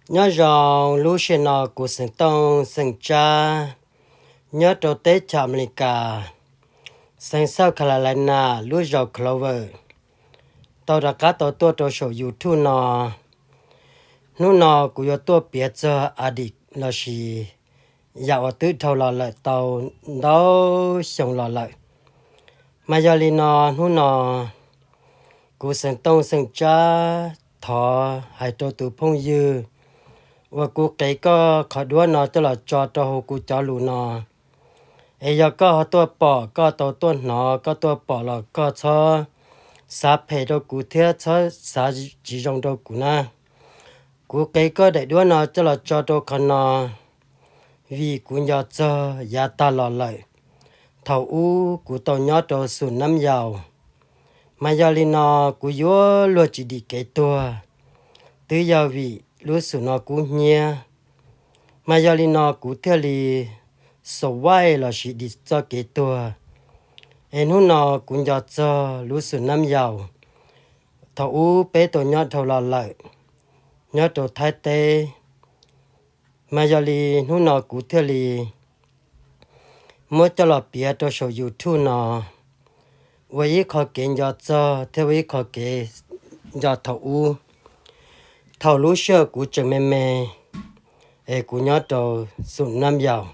Nyob zoo lub sij hawm no kuv xeem Tooj xeem Tsab, nyob rau teb chaws Amelikas, xeev South Carolina, lub zos Clover, tau rov qab tau tuaj rau saum YouTube no. Hnub no kuv yuav tuaj piav txog a dim lossis yam uas twb dhau los lawm tau ntau xyoo los lawm. Mas yog li no, hnub no kuv xeem Tooj xeem Tsab thov hais rau tus phooj ywg uas kuv qev koj qhov duab no coj los tso rau hauv kuv cov lus no. Es yog koj ho tuaj pom, koj tau tuaj hnov, koj tuaj pom los koj txhob xav phem rau kuv thiab txhob xav tsis zoo rau kuv na. Kuv qev koj daim duab no coj los tso rau qhov no vim kuv nco txog yav tag los lawm, thaum ub kuv tau nyob rau xum Nab Yaus. Mas yog li no, kuv yuav luag tsis dim kev tuag, twb yog vim lub xum no kub hnyiab. Mas yog li no kuv thiaj li survive lossis dim txoj kev tuag. Es hnub no kuv nco txog lub xum Nab Yaus, thaum ub peb tau nyob dhau los lawm, nyob rau Thaib teb. Mas yog li hnub no kuv thiaj li muab coj los piav rau saum YouTube no, ua ib qho kev nco txog thiab ua ib qho kev nco thaum ub, thaum lub sij hawm kuv tseem me me, es kuv nyob rau xum Nab Yaus.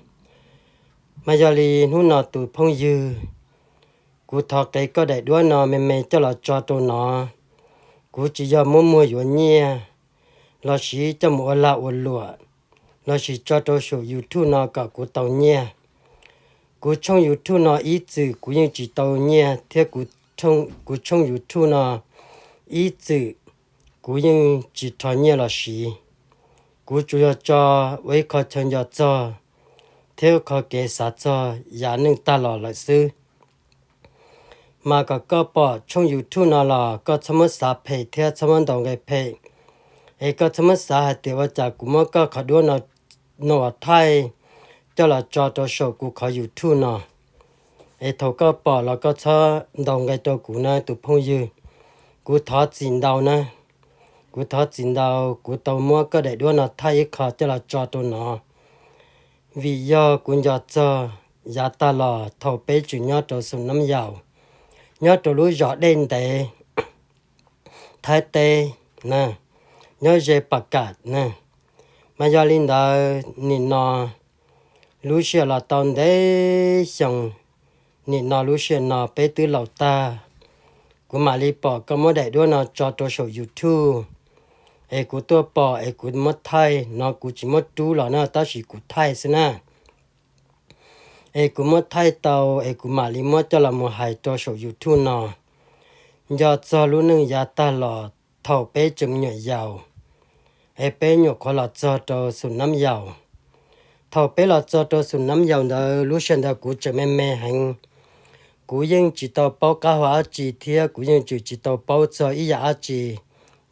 Mas yog li hnub no tus phooj ywg, kuv thov qev koj daim duab no me me coj los tso rau no. Kuv tsis yog muab muag yuav nyiaj, lossis coj mus ua lag ua luam, lossis tso rau saum YouTube no kom kuv tau nyiaj. Kuv tshooj YouTube no ib txwm kuv yeej tsis tau nyiaj thiab kuv tshooj YouTube no ib txwm kuv yeej tsis rho nyiaj los siv. Kuv tsuas yog tso ua ib qho chaw nco txog thiab ua qho kev xav txog yav neej tag los lawm xwb. Mas kom koj pom tshooj YouTube no los koj txhob muab xav phem thiab txhob muab ntaus nqe phem. Es koj txhob muab xav hais tias ua cas kuv muab koj qhov duab no, no ua thaij coj los tso rau saum kuv qhov YouTube no. Es thaum koj pom los koj txhob ntaus nqe rau kuv na tus phooj ywg. Kuv thov txim ntau na. Kuv thov txim ntau kuv tau muab koj daim duab no thaij ib qho coj los tso rau no. Vim yog kuv nco txog yav tag los thaum peb tseem nyob rau xum Nab Yaus, nyob rau lub zos Dej Ntev, Thaib teb na, nyob ze Pas Kam na. Mas yog li ntawd nim no lub sij hawm los tau ntev xyoo, nim no lub sij hawm no peb twb laus tag, kuv mam li pom koj muab daim duab no tso rau saum YouTube. Es kuv tuaj pom es kuv muab thaij no, kuv tsis muab rub los na tab sis kuv thaij xwb na. Es kuv muab thaij tau es kuv mam li muab coj los mus hais rau saum YouTube no. Nco txog lub neej yav tag los thaum peb tseem me nyuam yaus, es peb nyuam qhuav los txog rau xum Nab Yaus. Thaum peb los txog rau xum Nab Yaus ntawd lub sij hawm ntawd kuv tseem me me heev, kuv yeej tsis tau paub qab hau dab tsi thiab kuv yeej tsis tsis tau paub txog ib yam dab tsi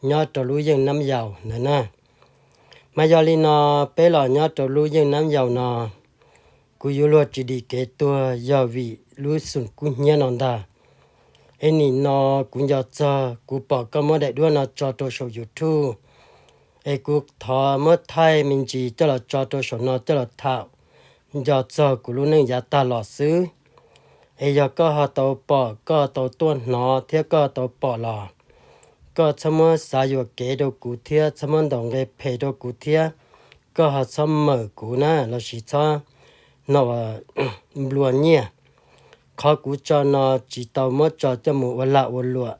nyob rau lub yeej Nab Yaus ntawd na. Mas yog li no, peb los nyob rau lub yeej Nab Yaus no, kuv yuav luag tsis dim kev tuag yog vim lub xum kub hnyiab no ntag. Es nim no kuv nco txog kuv pom koj muab daim duab no tso rau saum YouTube, es kuv thov muab thaij me ntsis coj los tso rau saum no coj los tham nco txog kuv lub neej yav tag los xwb. Es yog koj ho tau pom, koj tau tuaj hnov thiab koj tau pom los, koj txhob muab xav yuam kev rau kuv thiab txhob muab ntaus nqe phem rau kuv thiab. Koj ho txhob mawm kuv na lossis txhob no nplua nyiaj. Qhov kuv tso no tsis tau muab tso coj mus ua lag ua luam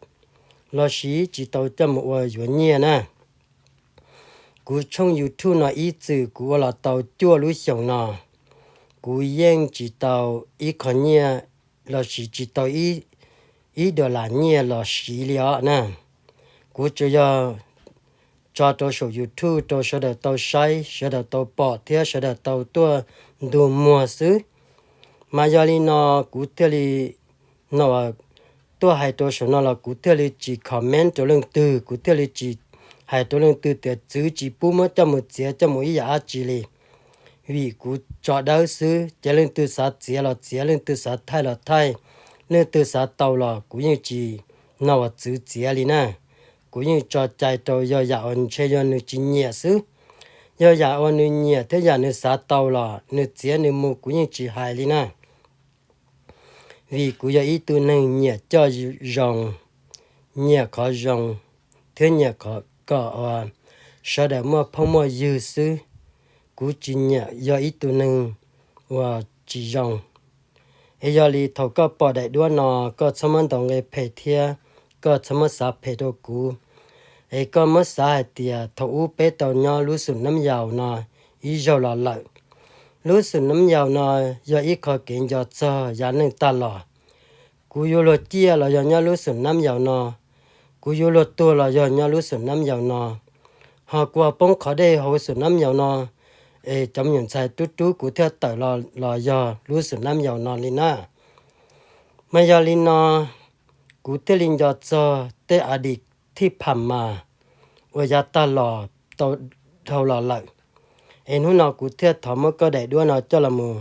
lossis tsis tau coj mus ua yuav nyiaj na. Kuv tshooj YouTube no ib txwm kuv ua los tau cuaj lub xyoos no, kuv yeej tsis tau ib qho nyiaj lossis tsis tau ib dollar nyiaj los siv li os na. Kuv tsuas yog tso rau saum YouTube rau sawv daws tau saib, sawv daws tau pom thiab sawv daws tau tuaj ntu muag xwb. Mas yog li no kuv thiaj li no tuaj hais rau saum no los kuv thiaj li tsis comment rau leej twg, kuv thiaj li tsis hais rau leej twg tias txwv tsis pub muab coj mus txiav coj mus ib yam dab tsi li. Vim kuv tso dawb xwb ces leej twg xav txiav los txiav, leej twg xav thaij los thaij, leej twg xav tau los kuv yeej tsis no uas txwv txiav li na. Kuv yeej tso cai rau yog yam uas ntshe yog nws tsis nyiam xwb, Yog yam uas nws nyiam thiab yam nws xav tau los nws txiav nws mus kuv yeej tsis hais li na. Vim kuv yog ib tug neeg nyiam coj zoo, nyiam qhov zoo, thiab nyiam kom sawv daws muaj phooj muaj ywg xwb. Kuv tsis nyiam yog ib tug neeg uas tsis zoo. Es yog li thaum koj pom daim duab no, koj txhob muab ntaus nqe phem thiab koj txhob muab xav phem rau kuv. Es koj muab xav hais tias thaum ub peb tau nyob lub xum Nab Yaus no ib zaug los lawm. Lub xum Nab Yaus no yog ib qho kev nco txog yav neej tag los. Kuv yuav luag ciaj los yog nyob lub xum Nab Yaus no, kuv yuav luag tuag los yog nyob lub xum Nab Yaus no, ho kuv poob qhov dej hauv xum Nab Yaus no, es cov me nyuam ntxhais rub rub kuv thiaj tawm los los yog lub xum Nab Yaus no li na. Mas yog li no, kuv thiaj li nco txog tej a dis thib pham mas uas yav tag los tau dhau los lawm. Es hnub no kuv thiaj thov muab koj daim duab no coj los mus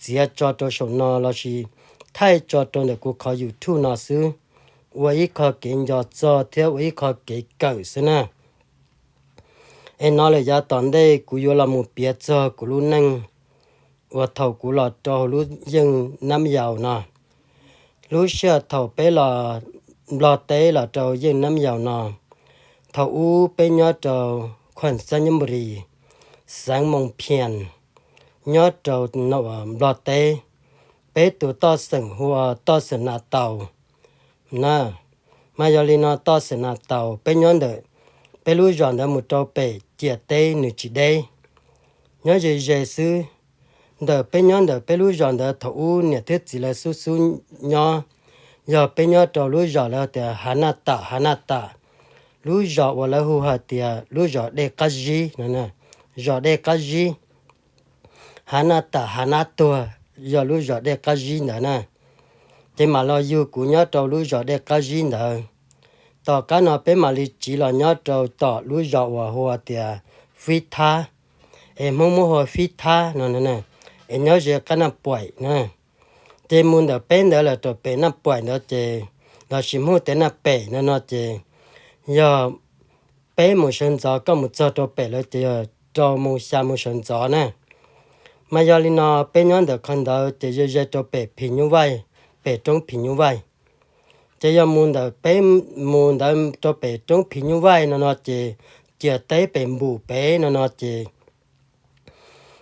txiav tso rau saum no lossis thaij tso rau ntawm kuv qhov YouTube no xwb, ua ib qho kev nco txog thiab ua ib qho kev kawm xwb na. Es no lawm yav tom ntej kuv yuav los mus piav txog kuv lub neej uas thaum kuv los rau hauv lub yeej Nab Yaus no. Lub sij hawm thaum peb los Nplog teb los rau yeej Nab Yaus no, thaum ub peb nyob rau Khuam Xab Nyab Npu Ris, xeev Moos Phias, nyob rau Nplog teb. Peb tus toj xeem hu ua toj xeem Nas Taus na. Mas yog li no toj xeem Nas Taus peb nyob ntawm peb lub zos ntawd mus rau pem ciam teb nws tsis deb, nyob ze ze xwb. Ntawm peb nyob ntawm peb lub zos ntawd thaum ub niam thiab txiv lawv xub xub nyob, yog peb nyob rau lub zos lawv tias Hav Naj Tam, Hav Naj Tam. Lub zos uas lawv hu hais tias lub zos Dej Qab Zib no, zos Dej Qab Zib. Hav Naj Tam, Hav Nab Tuag, yog lub zos Dej Qab Zib ntawd na. Ces mam los yug kuv nyob rau lub zos Dej Qab Zib ntawd. Tom qab no peb mam li tsiv los nyob rau tom lub zos uas hu tias Fib Thab, es Hmoob muab hu ua Fib Thab no, es nyob ze qab Naj Puam na. Ces mus ntawm peb ntawd lawm rau pem Naj Puam ntawd ces, lossis Hmoob tias Naj Pem no no ces, yog peb mus sawv ntxov koj mus txog rau pem lawv ces yog rau mus xya mus sawv ntxov na. Mas yog li no peb nyob ntawm qhov ntawd ces ze ze rau pem Phim Nyuj Vaij, pem roob Phim Nyuj Vaij. Ces yog mus ntawm peb, mus ntawd rau pem roob Phim Nyuj Vaij no no ces ciam teb pem Npum pem no no ces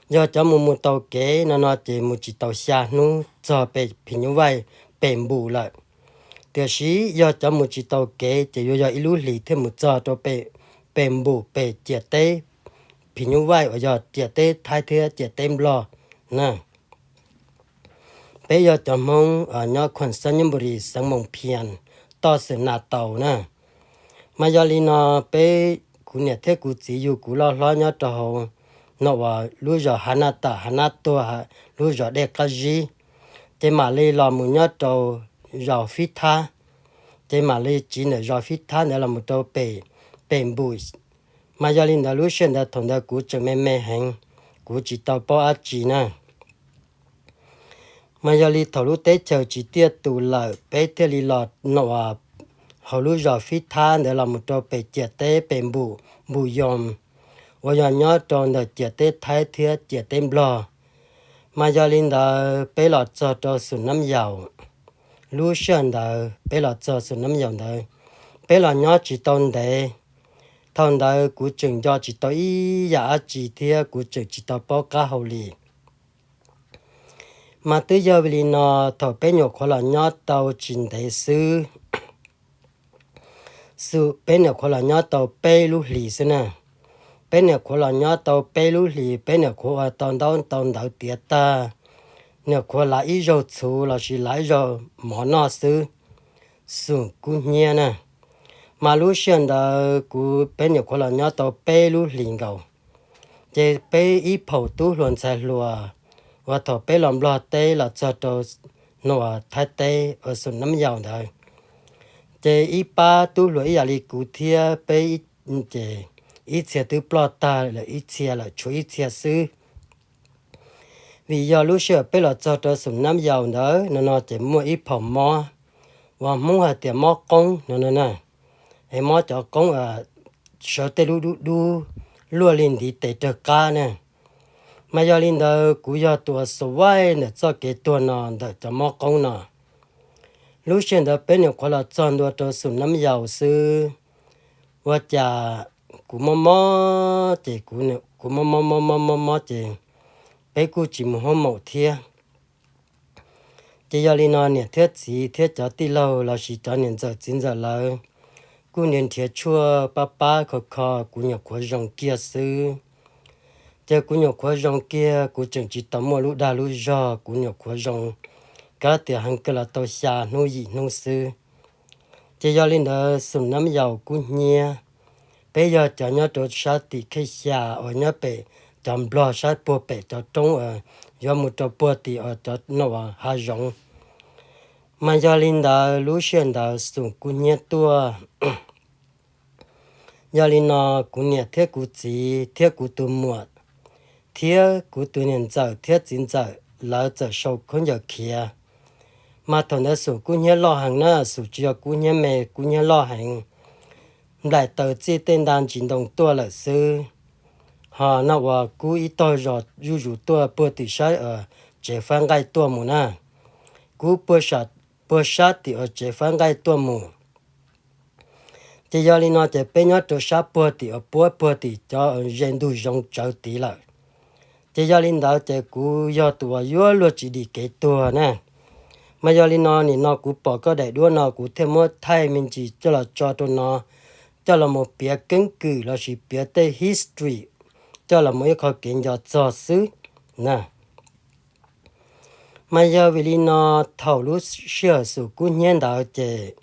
yog cov mus mus taus kev no no ces mus tsis tau xya hnub txog pem Phim Nyuj Vaij, pem Npum lawm. Tiam sis yog cov mus tsis taus kev ces yuav yog ib lub hlis thiaj mus txog rau pem, pem Npum pem ciam teb Phim Nyuj Vaij uas yog ciam teb Thaib thiab ciam teb Nplog na. Peb yog cov Hmoob nyob Khuam Xab Nyab Npu Ris, xeev Moos Phias, toj xeem Nas Taus na. Mas yog li no peb, kuv niam thiab kuv txiv yug kuv loj hlob nyob rau hauv no uas lub zos Hav Naj Tam, Hav Nab Tuag, lub zos Dej Qab Zib, ces mam li los mus nyob rau zos Fib Thab, ces mam li tsiv ntawm zos Fib Thab ntawd los mus rau pem, pem Npum. Mas yog li ntawd lub sij hawm ntawd thaum ntawd kuv tseem me me heev, kuv tsis tau paub dab tsi na. Mas yog li thaum lub teb chaws tsis tiaj tus lawm peb thiaj li los no uas hauv lub zos Fib Thab ntawd los mus rau pem ciam teb pem Npum, Npum Yoos, uas yog nyob rau ntawm ciam teb Thaib thiab ciam teb Nplog. Mas yog li ntawd peb los txog rau xum Nab Yaus. Lub sij hawm ntawd peb los txog xum Nab Yaus ntawd, peb los nyob tsis tau ntev. Thaum ntawd kuv tseem nco tsis tau ib yam dab tsi thiab kuv tseem tsis tau paub qab hau li. Mas twb yog vim li no, thaum peb nyuam qhuav los nyob tau tsis ntev xwb, xwm peb nyuam qhuav los nyob tau peb lub hlis xwb na. Peb nyuam qhuav los nyob tau peb lub hlis, peb nyuam qhuav ua tau ntaub tau ntawv tiav tag, nyuam qhuav lav ib zaug txhuv lossis lav ib zaug mov noj xwb, xwm kub hnyiab na. Mas lub sij hawm ntawd kuv peb nyuam qhuav los nyob tau peb lub hlis nkaus, ces peb ib phaum tub hluas ntxhais hluas uas thaum peb los Nplog teb los txog rau no Thaib teb uas xum Nab Yaus ntawd, ces ib pab tub hluas ib yam li kuv thiab peb ces ib txhia twb ploj tag lawm, ib txhia lawm tshuav ib txhia xwb. Vim yog lub sij hawm peb los txog rau xum Nab Yaus ntawd no no ces muaj ib phaum mob uas Hmoob hais tias mob qoob no no na, es mob cov qoob sawv tej lub dub dub, luaj li ntiv tes raws qab ne. Mas yog li ntawd kuv yog tus uas survive ntawm txoj kev tuag no ntawm cov mob qoob no. Lub sij hawm ntawd peb nyuam qhuav los txog ntua rau xum nab yaus xwb, ua cas kuv mob mob ces kuv mob mob mob mob mob mob ces peb kuj tsis mus hoob maum thiab. Ces yog li no niam thiab txiv thiab cov tij laug lossis cov niam ntxawm txiv ntxawm lawv kuj nrhiav nrhiav tshuaj pab pab kho kho kuv nyuam qhuav zoo kiag xwb. Ces kuv nyuam qhuav zoo kiag, kuv tseem tsis tau muaj lub dag lub zog, kuv nyuam qhuav zoo kab tias heev kawg los tau xya hnub yim hnub xwb. Ces yog li ntawd xum nab yaus kub hnyiab, peb yog cov nyob rau sab tim khej xya uas nyob pem cov nplog sab puag pem cov roob uas yuav mus rau puag tim uas cov no uas hav zoov. Mas yog li ntawd lub sij hawm ntawd xum kub hnyiab tuaj. Yog li no kuv niam thiab kuv txiv thiab kuv tus muam thiab kuv tus niam ntxawm thiab txiv ntxawm lawv txawm sau khaub ncaws khiav. Mas thaum ntawd xum kub hnyiab loj heev na, xum tsis yog kub hnyiab me, kub hnyiab loj heev. Nplaim taws txij tej nta ntsis ntoo tuaj lawm xwb. Ho no uas kub ib tog zos zuj zus tuaj puag tim sab tsev faib nqaij tuaj mus na. Kub puag sab tim uas tsev faib nqaij tuaj mus. Ces yog li no ces peb nyob rau sab puag tim uas puab puag tim cov ze ntug zoov tsawv tid lawm. Ces yog li ntawd ces kuv yog tus uas yuav luag tsis dim kev tuag na. Mas yog li no nim no kuv pom koj daim duab no kuv thiaj muab thaij me ntsis coj los tso rau no, coj los mus piav keeb kwm lossis piav tej history, coj los mus ib qho kev nco txog xwb na. Mas yog vim li no thaum lub sij hawm xum kub hnyiab ntawd ces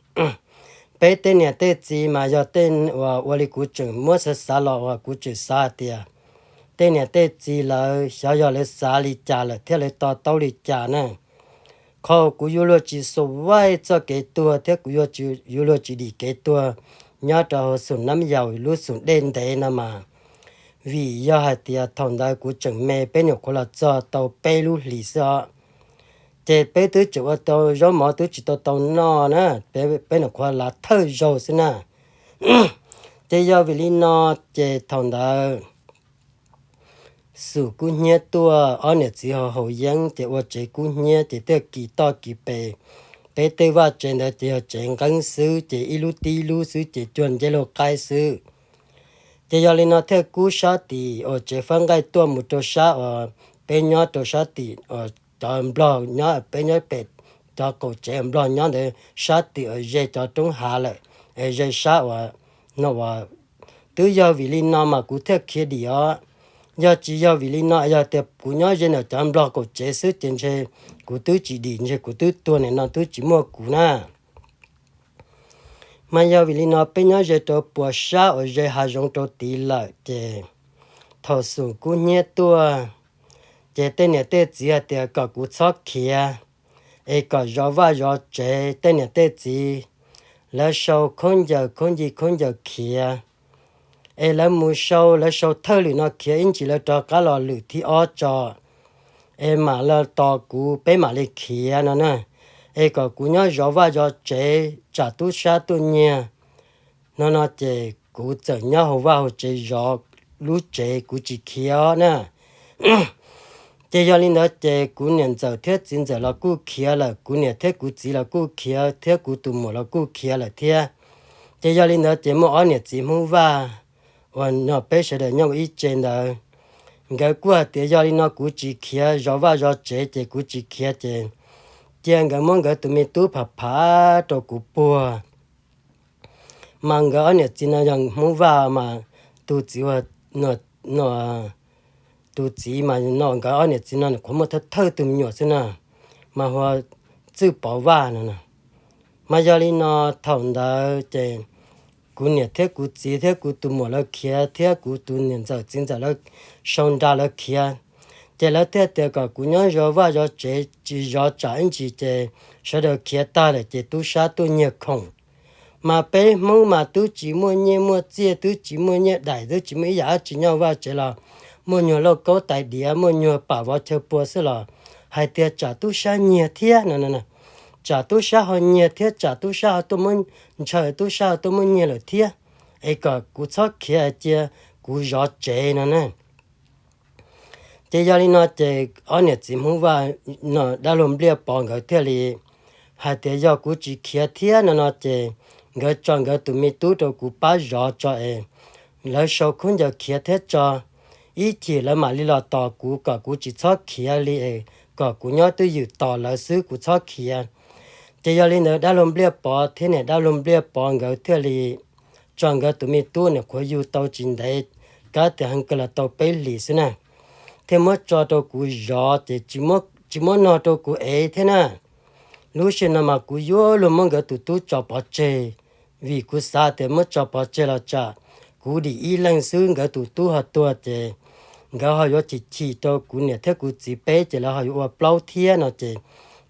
peb tej niam tej txiv mas yog tej uas ua li kuv tseem muab xav xav los uas kuv tseem xav hais tias tej niam tej txiv lawv xyov yog lawv xav li cas lawm thiab lawv to taub li cas na. Qhov kuv yuav luag tsis survive txoj kev tuag thiab kuv yuav luag tsis dim kev tuag nyob rau hauv xum nab yaus lub xum dej ntev no mas vim yog hais tias thaum ntawd kuv tseem me, peb nyuam qhuav los txog tau peb lub hlis xwb os. Ces peb twb tseem ua tau zaub mov twb tsis tau tau noj na, peb nyuam qhuav lav thawj zaug xwb na. Ces yog vim li no ces thaum ntawd xum kub hnyiab tuaj, ob niam txiv ho haus yeeb ces ua tsev kub hnyiab ces thiaj kis toj kis pes. Peb tej vaj tsev ntawd ces yog tsev nqeeb xwb ces ib lub tib lub xwb ces cuag nceb laug qaib xwb. Ces yog li no thiaj kub sab tim uas tsev faib nqaij tuaj mus rau sab uas peb nyob rau sab tim uas cov nplog nyob, peb nyob pem cov qaum tsev uas nplog nyob ntawd sab tim uas ze cov roob hav lawm, es ze sab uas no uas twb yog vim li no mas kuv thiaj khiav dim os. Yog tsis yog vim li no, yog tias kuv nyob ze ntawm cov nplog qaum tsev xwb ces ntshe kuv twb tsis dim, ntshe kuv twb tuag nim no twb tsis muaj kuv na. Mas yog vim li no peb nyob ze rau puas sab uas ze hav zoov rau tid lawm ces thaum xum kub hnyiab tuaj ces tej niam tej txiv hais tias kom kuv txhob khiav, es kom zov vaj zov tsev. Tej niam tej txiv lawv sau khaub ncaws khaub nci khaub ncaws khiav, es lawv mus sau, lawv sau thawj lwm no khiav ib ntsis lawv rov qab los lwm thib ob tso, es mam los tos kuv peb mam li khiav no na. Es kom kuv nyob zov vaj zov tsev tsam tub sab tuaj nyiag no no ces kuv txawm nyob hauv vaj hauv tsev zov lub tsev kuv tsis khiav na. Ces yog li ntawd ces kuv niam ntxawm thiab txiv ntxawm los kuj khiav lawm, kuv niam thiab kuv txiv los kuj khiav thiab kuv tus muam los kuj khiav lawm thiab. Ces yog li ntawd ces muaj ob niam txiv Hmoob Vaj uas no peb sawv daws nyob ua ib tse ntawd, nkawd kuj hais tias yog li no kuv tsis khiav, zov vaj zov tsev ces kuv tsis khiav ces cia nkawd muab nkawd tus me tub phav phav rau kuv puag. Mas nkawd ob niam txiv no yog Hmoob Vaj mas tus txiv, tus txiv mas no nkawd ob niam txiv no nws qhuav muaj thawj thawj tus me nyuam xwb na, mas hu ua Txwj Pov Vaj no. Mas yog li no thaum ntawd ces kuv niam thiab kuv txiv thiab kuv tus muam lawv khiav thiab kuv tus niam ntxawm txiv ntxawm lawv sau nra lawv khiav. Ces lawv thiaj tias kom kuv nyob zov vaj zov tsev tsis zov tsam ib ntsis ces sawv daws khiav tag lawm ces tub sab tuaj nyiag khoom. Mas peb Hmoob mas twb tsis muaj nyiaj muaj txiaj, twb tsis muaj nyiaj daim, twb tsis muaj ib yam dab tsi nyob vaj tsev los muaj nyuag lauj kaub tais diav, muaj nyuag pam vov chaw pua xwb los hais tias tsam tub sab nyiag thiab no, tsam tub sab ho nyiag thiab, tsam tub sab ho tuaj muab ntshaw, tub sab ho tuaj muab nyiag lawm thiab. Es kom kuv txhob khiav cia kuv zov tsev no na. Ces yog li no ces ob niam txiv Hmoob Vaj no, dab laug Npliaj Pov nkawd thiaj li hais tias yog kuv tsis khiav thiab no no ces nkawd tso nkawd tus me tub rau kuv pab zov tso es lawv sau khaub ncaws khiav thiab tso, ib chim lawv mam li los tos kuv kom kuv tsis txhob khiav li es kom kuv nyob twj ywm tos lawv xwb kuv txhob khiav. Ces yog li ntawd dab laug Npliaj Pov thiab niam dab laug Npliaj Pov nkawd thiaj li tso nkawd tus me tub niam qhuav yug tau tsis ntev, kab tias heev kawg los tau peb hlis xwb na, thiaj muab tso rau kuv zov ces tsis muab nog rau kuv ev thiab na. Lub sij hawm no mas kuv yuav luag muab nkawd tus tub tso pov tseg, vim kuv xav tias muab tso pov tseg los tsam kuv dim ib leeg xwb nkawd tus tub ho tuag ces nkawd ho yuav chim chim rau kuv niam thiab kuv txiv peb ces lawv ho yuav ua plaub thiab no ces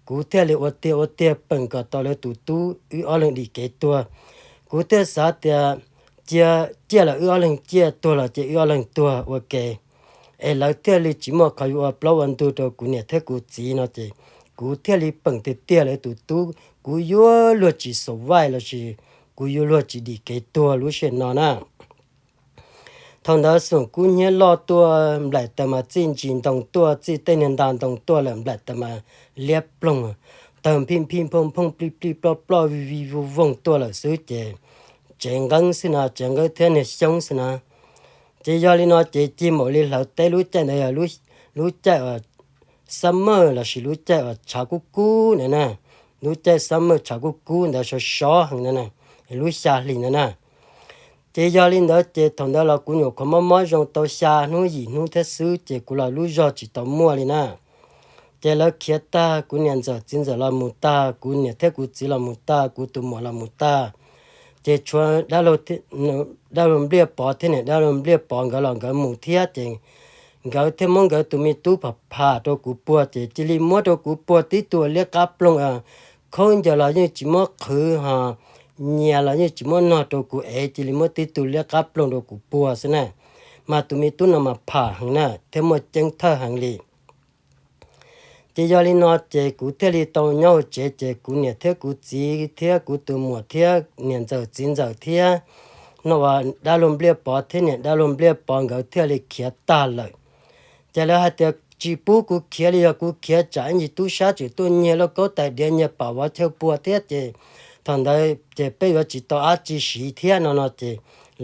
kuv thiaj li ua tiag ua tiag peem kom tau lawv tus tub wb ob leeg dim kev tuag. Kuv thiaj xav tias cia, ciaj los wb ob leeg ciaj, tuag los ces wb ob leeg tuag ua ke, es lawv thiaj li tsis muaj qhov yuav ua plaub ua ntug rau kuv niam thiab kuv txiv no ces kuv thiaj li peem tiag tiag lawv tus tub, kuv yuav luag tsis xav vaij lossis kuv yuav luag tsis dim kev tuag lub sij hawm no na. Thaum ntawd xoom kub hnyiab loj tuaj, nplaim taws mas txij ntsis ntoo tuaj, txij tej niag nta ntoo tuaj lawm, nplaim taws mas liab ploog, tawg phij phij phooj phooj plij plij ploj ploj vij vij voog voog tuaj lawm xwb ces tsev nqeeb xwb na, tsev nqeeb thiab niag xyoob xwb na. Ces yog li no ces cig npaum li hlawv teb lub caij ntawd yog lub caij uas summer lossis lub caij uas tshav kub kub ntawd na, lub caij summer tshav kub kub ntawd sov sov heev ntawd na, lub xya hli ntawd na. Ces yog li ntawd ces thaum ntawd los kuv nyuam qhuav mob mob zoo tau xya hnub yim hnub thiab xwb ces kuv los lub zog tsis tau muaj li na. Ces lawv khiav tag, kuv niam ntxawm txiv ntxawm los mus tag, kuv niam thiab kuv txiv los mus tag, kuv tus muam los mus tag, ces tshuav dab laug Npliaj Pov thiab niam dab laug Npliaj Pov nkawd los nkawd mus thiab ces nkawd thiaj muab nkawd tus me tub pham pham rau kuv puag ces cia li muab rau kuv puag tib tug liab qab ploog, khaub ncaws los yeej tsis muab qhwv ho nyias los yeej tsis muab nog rau kuv ev, cia li muab tib tug liab qab ploog rau kuv puag xwb na. Mas tus me tub no mas pham heev na thiab muaj ceeb thawj heev li. Ces yog li no ces kuv thiaj li tau nyob hauv tsev ces kuv niam thiab kuv txiv thiab kuv tus muam thiab niam ntxawm txiv ntxawm thiab no uas dab laug Npliaj Pov thiab niam dab laug Npliaj Pov nkawd thiaj li khiav tag lawm. Ces lawv hais tias tsis pub kuv khiav li, yog kuv khiav tsam ib ntsis tub sab tseem tuaj nyiag lauj kaub tais diav nyiag pam vov chaw pua thiab ces thaum ntawd ces peb yuav tsis tau dab tsi siv thiab no no ces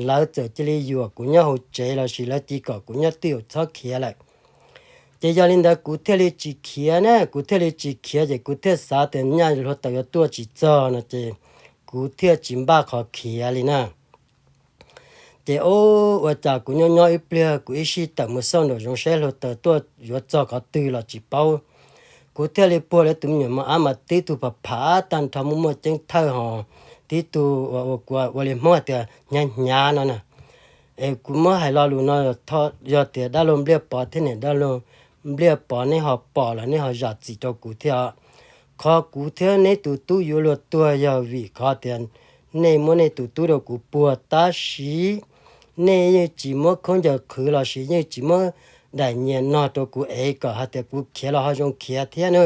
lawv txawm cia li yuam kuv nyob hauv tsev lossis lawv cia kom kuv nyob twj ywm txhob khiav lawm. Ces yog li ntawd kuv thiaj li tsis khiav na, kuv thiaj li tsis khiav ces kuv thiaj xav tias nyaj hluav taws yuav tuaj tsis txog no ces kuv thiaj tsis npaj qhov khiav li na. Ces ua cas kuv nyob nyob ib pliag kuv ib sij tawm mus xauj nraum zoov saib hluav taws tuaj yuav txog qhov twg los tsis paub. Kuv thiaj li puag lawv tus me nyuam mos ab mas tib tug pham pham tag nrho muaj muaj ceeb thawj ho tib tug ua li Hmoob hais tias hnyav hnyav no na. Es kuv muab hais lo lus no, yog tias dab laug Npliaj Pov thiab niam dab laug Npliaj Pov nej ho pom los nej ho zam txim rau kuv thiab. Qhov kuv thiab neb tus tub yuav luag tuag yog vim qhov tias nej muab nej tus tub rau kuv puag tab sis nej yeej tsis muab khaub ncaws qhwv lossis yeej tsis muab daim nyias nog rau kuv ev kom hais tias kuv khiav los ho zoo khiav thiab na.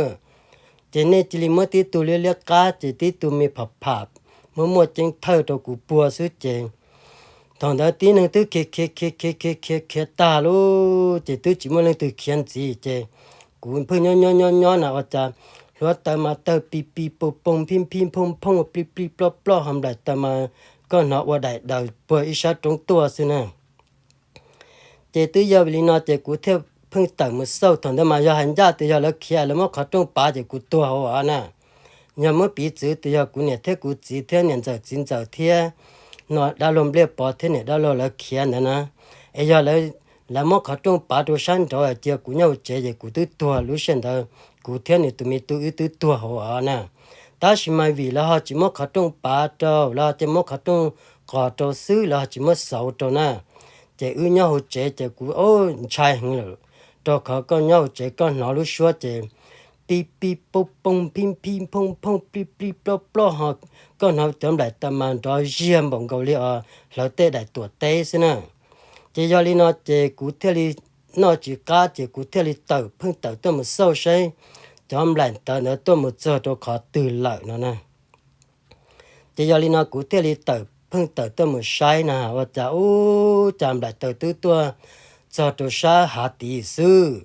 Ces nej cia li muab tib tug liab liab qab ces tib tug me pham pham muaj muaj ceeb thawj rau kuv puag xwb ces thaum ntawd tib neeg twb khiav khiav khiav khiav khiav khiav khiav tag lauj, ces twb tsis muaj leej twg khiav ntxiv ces kuv pheej nyob nyob nyob nyob na ua cas hluav taws mas tawg pis pis poo poo phij phij phooj phooj plij plij ploj ploj ho nplaim taws mas koj hnov ua daim daws puag ib sab roob tuaj xwb na. Ces twb yog vim li no ces kuv thiaj pheej tawm mus xauj, thaum ntawd mas yog hais ncaj tias yog lawv khiav lawv muab qhov rooj pav ces kuv tuag hauv na. Yog muab piv txwv tias yog kuv niam thiab kuv txiv thiab niam ntxawm txiv ntxawm thiab no dab laug Npliaj Pov thiab niam dab laug lawv khiav ntawd na, es yog lawv muab qhov rooj pav rau sab nraud cia kuv nyob hauv tsev ces kuv twb tuag lub sij ntawd, kuv thiab nws tus me tub wb twb tuag hauv na. Tab sis mas vim lawv ho tsis muab qhov rooj pav rau, lawv ho cia muab qhov rooj qos rau xwb, lawv ho tsis muab xauv rau na. Ces wb nyob hauv tsev ces kuv ntshai heev lawm, rau qhov koj nyob hauv tsev koj hnov lub suab ces pij pij pooj pooj phij phij phooj phooj plij plij ploj ploj ho koj hnov cov nplaim taws mas nrov ziag npaum nkaus li os hlawv tej daim tuam teb xwb na. Ces yog li no ces kuv thiaj li noj tsis qab ces kuv thiaj li tawm pheej tawm tuaj mus xauj saib cov nplaim taws ntawd tuaj mus txog rau qhov twg lawm no na. Ces yog li no kuv thiaj li tawm pheej tawm tuaj mus saib na, ua cas ub cas nplaim taws twb tuaj txog rau sab hav tid xwb.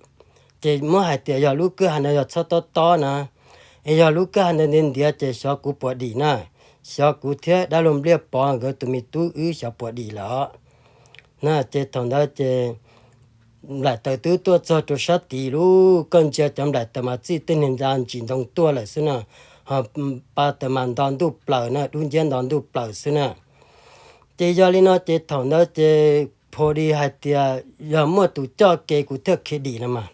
Ces muab hais tias yog lub kwj ha ntawd yog txhob tob tob na, es yog lub kwj ha ntawd ntiav ntiav ces xyov kuv puas dim na, xyov kuv thiab dab laug Npliaj Pov nkawd tus me tub wb xyov puas dim lawm os. Na ces thaum ntawd ces nplaim taws twb tuaj txog rau sab tid lub, koj ntsia cov nplaim taws mas txij tej niag ntsa ntsis ntoo tuaj lawm xwb na, ho pa taws mas nto ntuj plaws na, dub nciab nto ntuj plaws xwb na. Ces yog li no ces thaum ntawd ces pha di hais tias yog muaj tus coj kev kuv thiaj khiav dim no mas.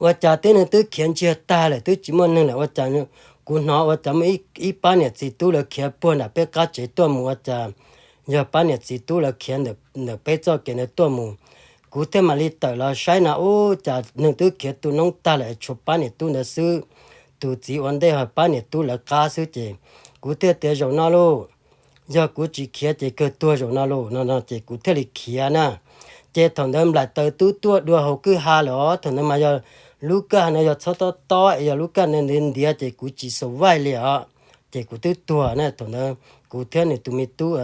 Ua cas tib neeg twb khiav ntsiag tag lawm twb tsis muaj neeg lawm, ua cas kuv hnov ua cas muaj ib pab niam txiv tub lawv khiav puag nram peb qab tsev tuaj mus, ua cas yog pab niam txiv tub lawv khiav ntawm peb txoj kev ntawd tuaj mus. Kuv thiaj mam li tawm los saib na, ub cas neeg twb khiav tu noob tag lawm tshuav pab niam tub ntawd xwb. Tus txiv ua ntej ho pab niam tub lawv qab xwb ces kuv thiaj tias zaum no lauj, yog kuv tsis khiav ces kawg tuag zaum no lauj no no ces kuv thiaj li khiav na. Ces thaum ntawd nplaim taws twb tuaj dua hauv kwj ha lawm os, thaum ntawd mas yog lub kwj ha no yog txhob tob tob es yog lub kwj ha ntiav ntiav ces kuv tsis survive li os, ces kuv twb tuag na. Thaum ntawd kuv thiab nws tus me tub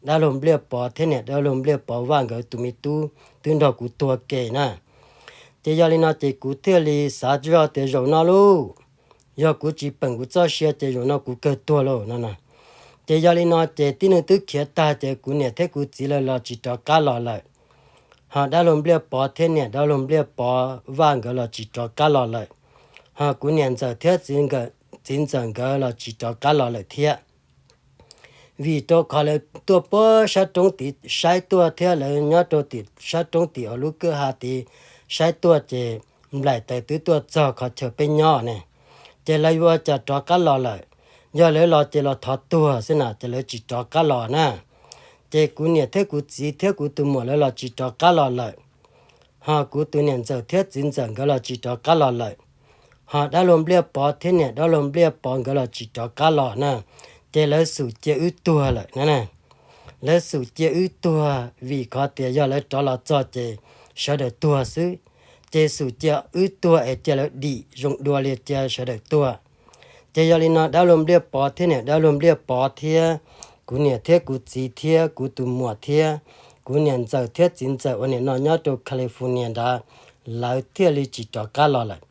dab laug Npliaj Pov thiab niam dab laug Npliaj Pov Vaj nkawd tus me tub twb nrog kuv tuag ke na. Ces yog li no ces kuv thiaj li xav zoj tias zaum no lauj, yog kuv tsis peem kuv txoj sia ces zaum no kuv kawg tuag lauj no no. Ces yog li no ces tib neeg twb khiav tag ces kuv niam thiab kuv txiv lawv los tsis rov qab los lawm. Ho dab laug Npliaj Pov thiab niam dab laug Npliaj Pov Vaj nkawd los tsis rov qab los lawm. Ho kuv niam ntxawm thiab txiv ntxawm nkawd los tsis rov qab los lawm thiab. Vim rau qhov lawv tuaj puag sab roob tid saib tuaj thiab lawv nyob rau tim sab roob tim uas lub kwj ha tid saib tuaj ces nplaim taws twb tuaj txog qhov chaw peb nyob ne. Ces lawv yuav cas rov qab los lawm, yog lawv los ces los thov tuag xwb na, ces lawv tsis rov qab los na. Ces kuv niam thiab kuv txiv thiab kuv tus muam lawv los tsis rov qab los lawm. Ho kuv tus niam ntxawm thiab txiv ntxawm nkawd los tsis rov qab los lawm. Ho dab laug Npliaj Pov thiab niam dab laug Npliaj Pov nkawd los tsis rov qab los na. Ces lawv xum cia wb tuag lawm na. Lawv xum cia wb tuag vim qhov tias yog lawv rov los txog ces sawv daws tuag xwb. Ces xum cia wb tuag es cia lawv dim zoo dua li cia sawv daws tuag. Ces yog li no dab laug Npliaj Pov thiab niam dab laug Npliaj Pov thiab kuv niam thiab kuv txiv thiab kuv tus muam thiab kuv niam ntxawm thiab txiv ntxawm uas nim no nyob rau California ntawd, lawv thiaj li tsis rov qab los lawm.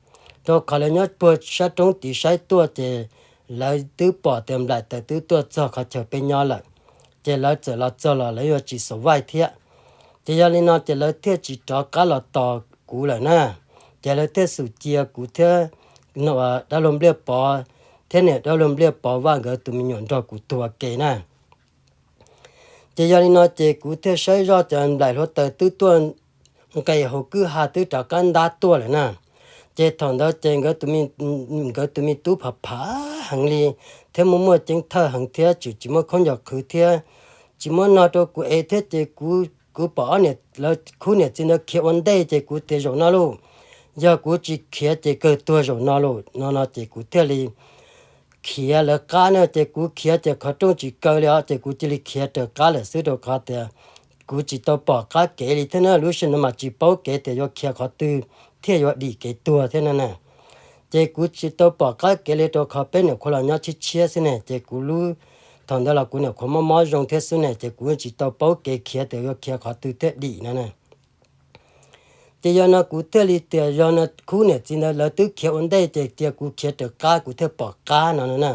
Rau qhov lawv nyob puag sab roob tid saib tuaj ces lawv twb pom tias nplaim taws twb tuaj txog qhov chaw peb nyob lawm. Ces lawv txawm los txog los lawv yuav tsis survive thiab. Ces yog li no ces lawv thiaj tsis rov qab los tos kuv lawm na. Ces lawv thiaj xum cia kuv thiab dab laug Npliaj Pov thiab niam dab laug Npliaj Pov Vaj nkawd tus me nyuam nrog kuv tuag ke na. Ces yog li no ces kuv thiaj saib zoj cov nplaim hluav taws twb tuaj nqes hauv kwj ha twb rov qab ntab tuaj lawm na. Ces thaum ntawd ces nkawd tus me tub phav phav heev li thiab muaj muaj ceeb thawj heev thiab tseem tsis muaj khaub ncaws qhwv thiab tsis muab no rau kuv ev thiab ces kuv pom ob niam lawv khub niam txiv ntawd khiav ua ntej ces kuv tias zaum no lauj, yog kuv tsis khiav ces kawg tuag zaum no lauj no no ces kuv thiaj li khiav lawv qab na. Ces kuv khiav ces qhov rooj tsis kaw li os, ces kuv cia li khiav raws qab lawm xwb rau qhov tias kuv tsis tau pom qab kev li thiab na. Lub sij hawm no mas tsis paub kev tias yuav khiav qhov twg thiaj yuav dim kev tuag thiab na na. Ces kuv tsis tau pom qab kev li rau qhov peb niam qhuav los nyob tshiab tshiab xwb ne, ces kuv lub, thaum ntawd los kuv niam qhuav mob mob zoo thiab xwb ne, ces kuv tsis tau paub kev khiav tias yuav khiav qhov twg thiaj dim no na. Ces yog no kuv thiaj li tias yog no khub niam txiv ntawd lawv twb khiav ua ntej ces cia kuv khiav raws qab kuv thiaj pom qab no no na.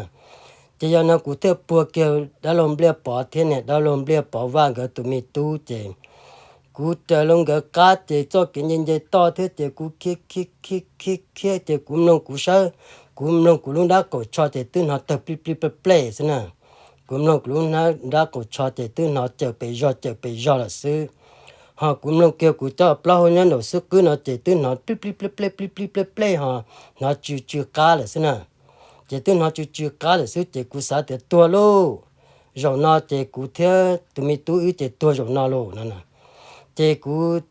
Ces yog no kuv thiaj puag kiag dab laug Npliaj Pov thiab niam dab laug Npliaj Pov Vaj nkawd tus me tub ces kuv raws loo nkawd qab ces txoj kev nce nce toj thiab ces kuv khiav khiav khiav khiav khiav ces kuv mloog kuv sab, kuv mloog kuv lub nrab qaum tsho ces twb hnov tawg plij plij plej plej xwb na. Kuv mloog kuv lub nrab qaum tsho ces twb hnov cawm pes zog cawm pes zog lawm xwb. Ho kuv mloog kiag kuv cov plaub hau nyob nraum xub qwb no ces twb hnov plij plij plej plej plij plij plej plej ho hnov tsw tsw qab lawm xwb na. Ces twb hnov tsw tsw qab lawm xwb ces kuv xav tias tuag lauj, zaum no ces kuv thiab tus me tub wb ces tuag zaum no lauj no. Ces kuv,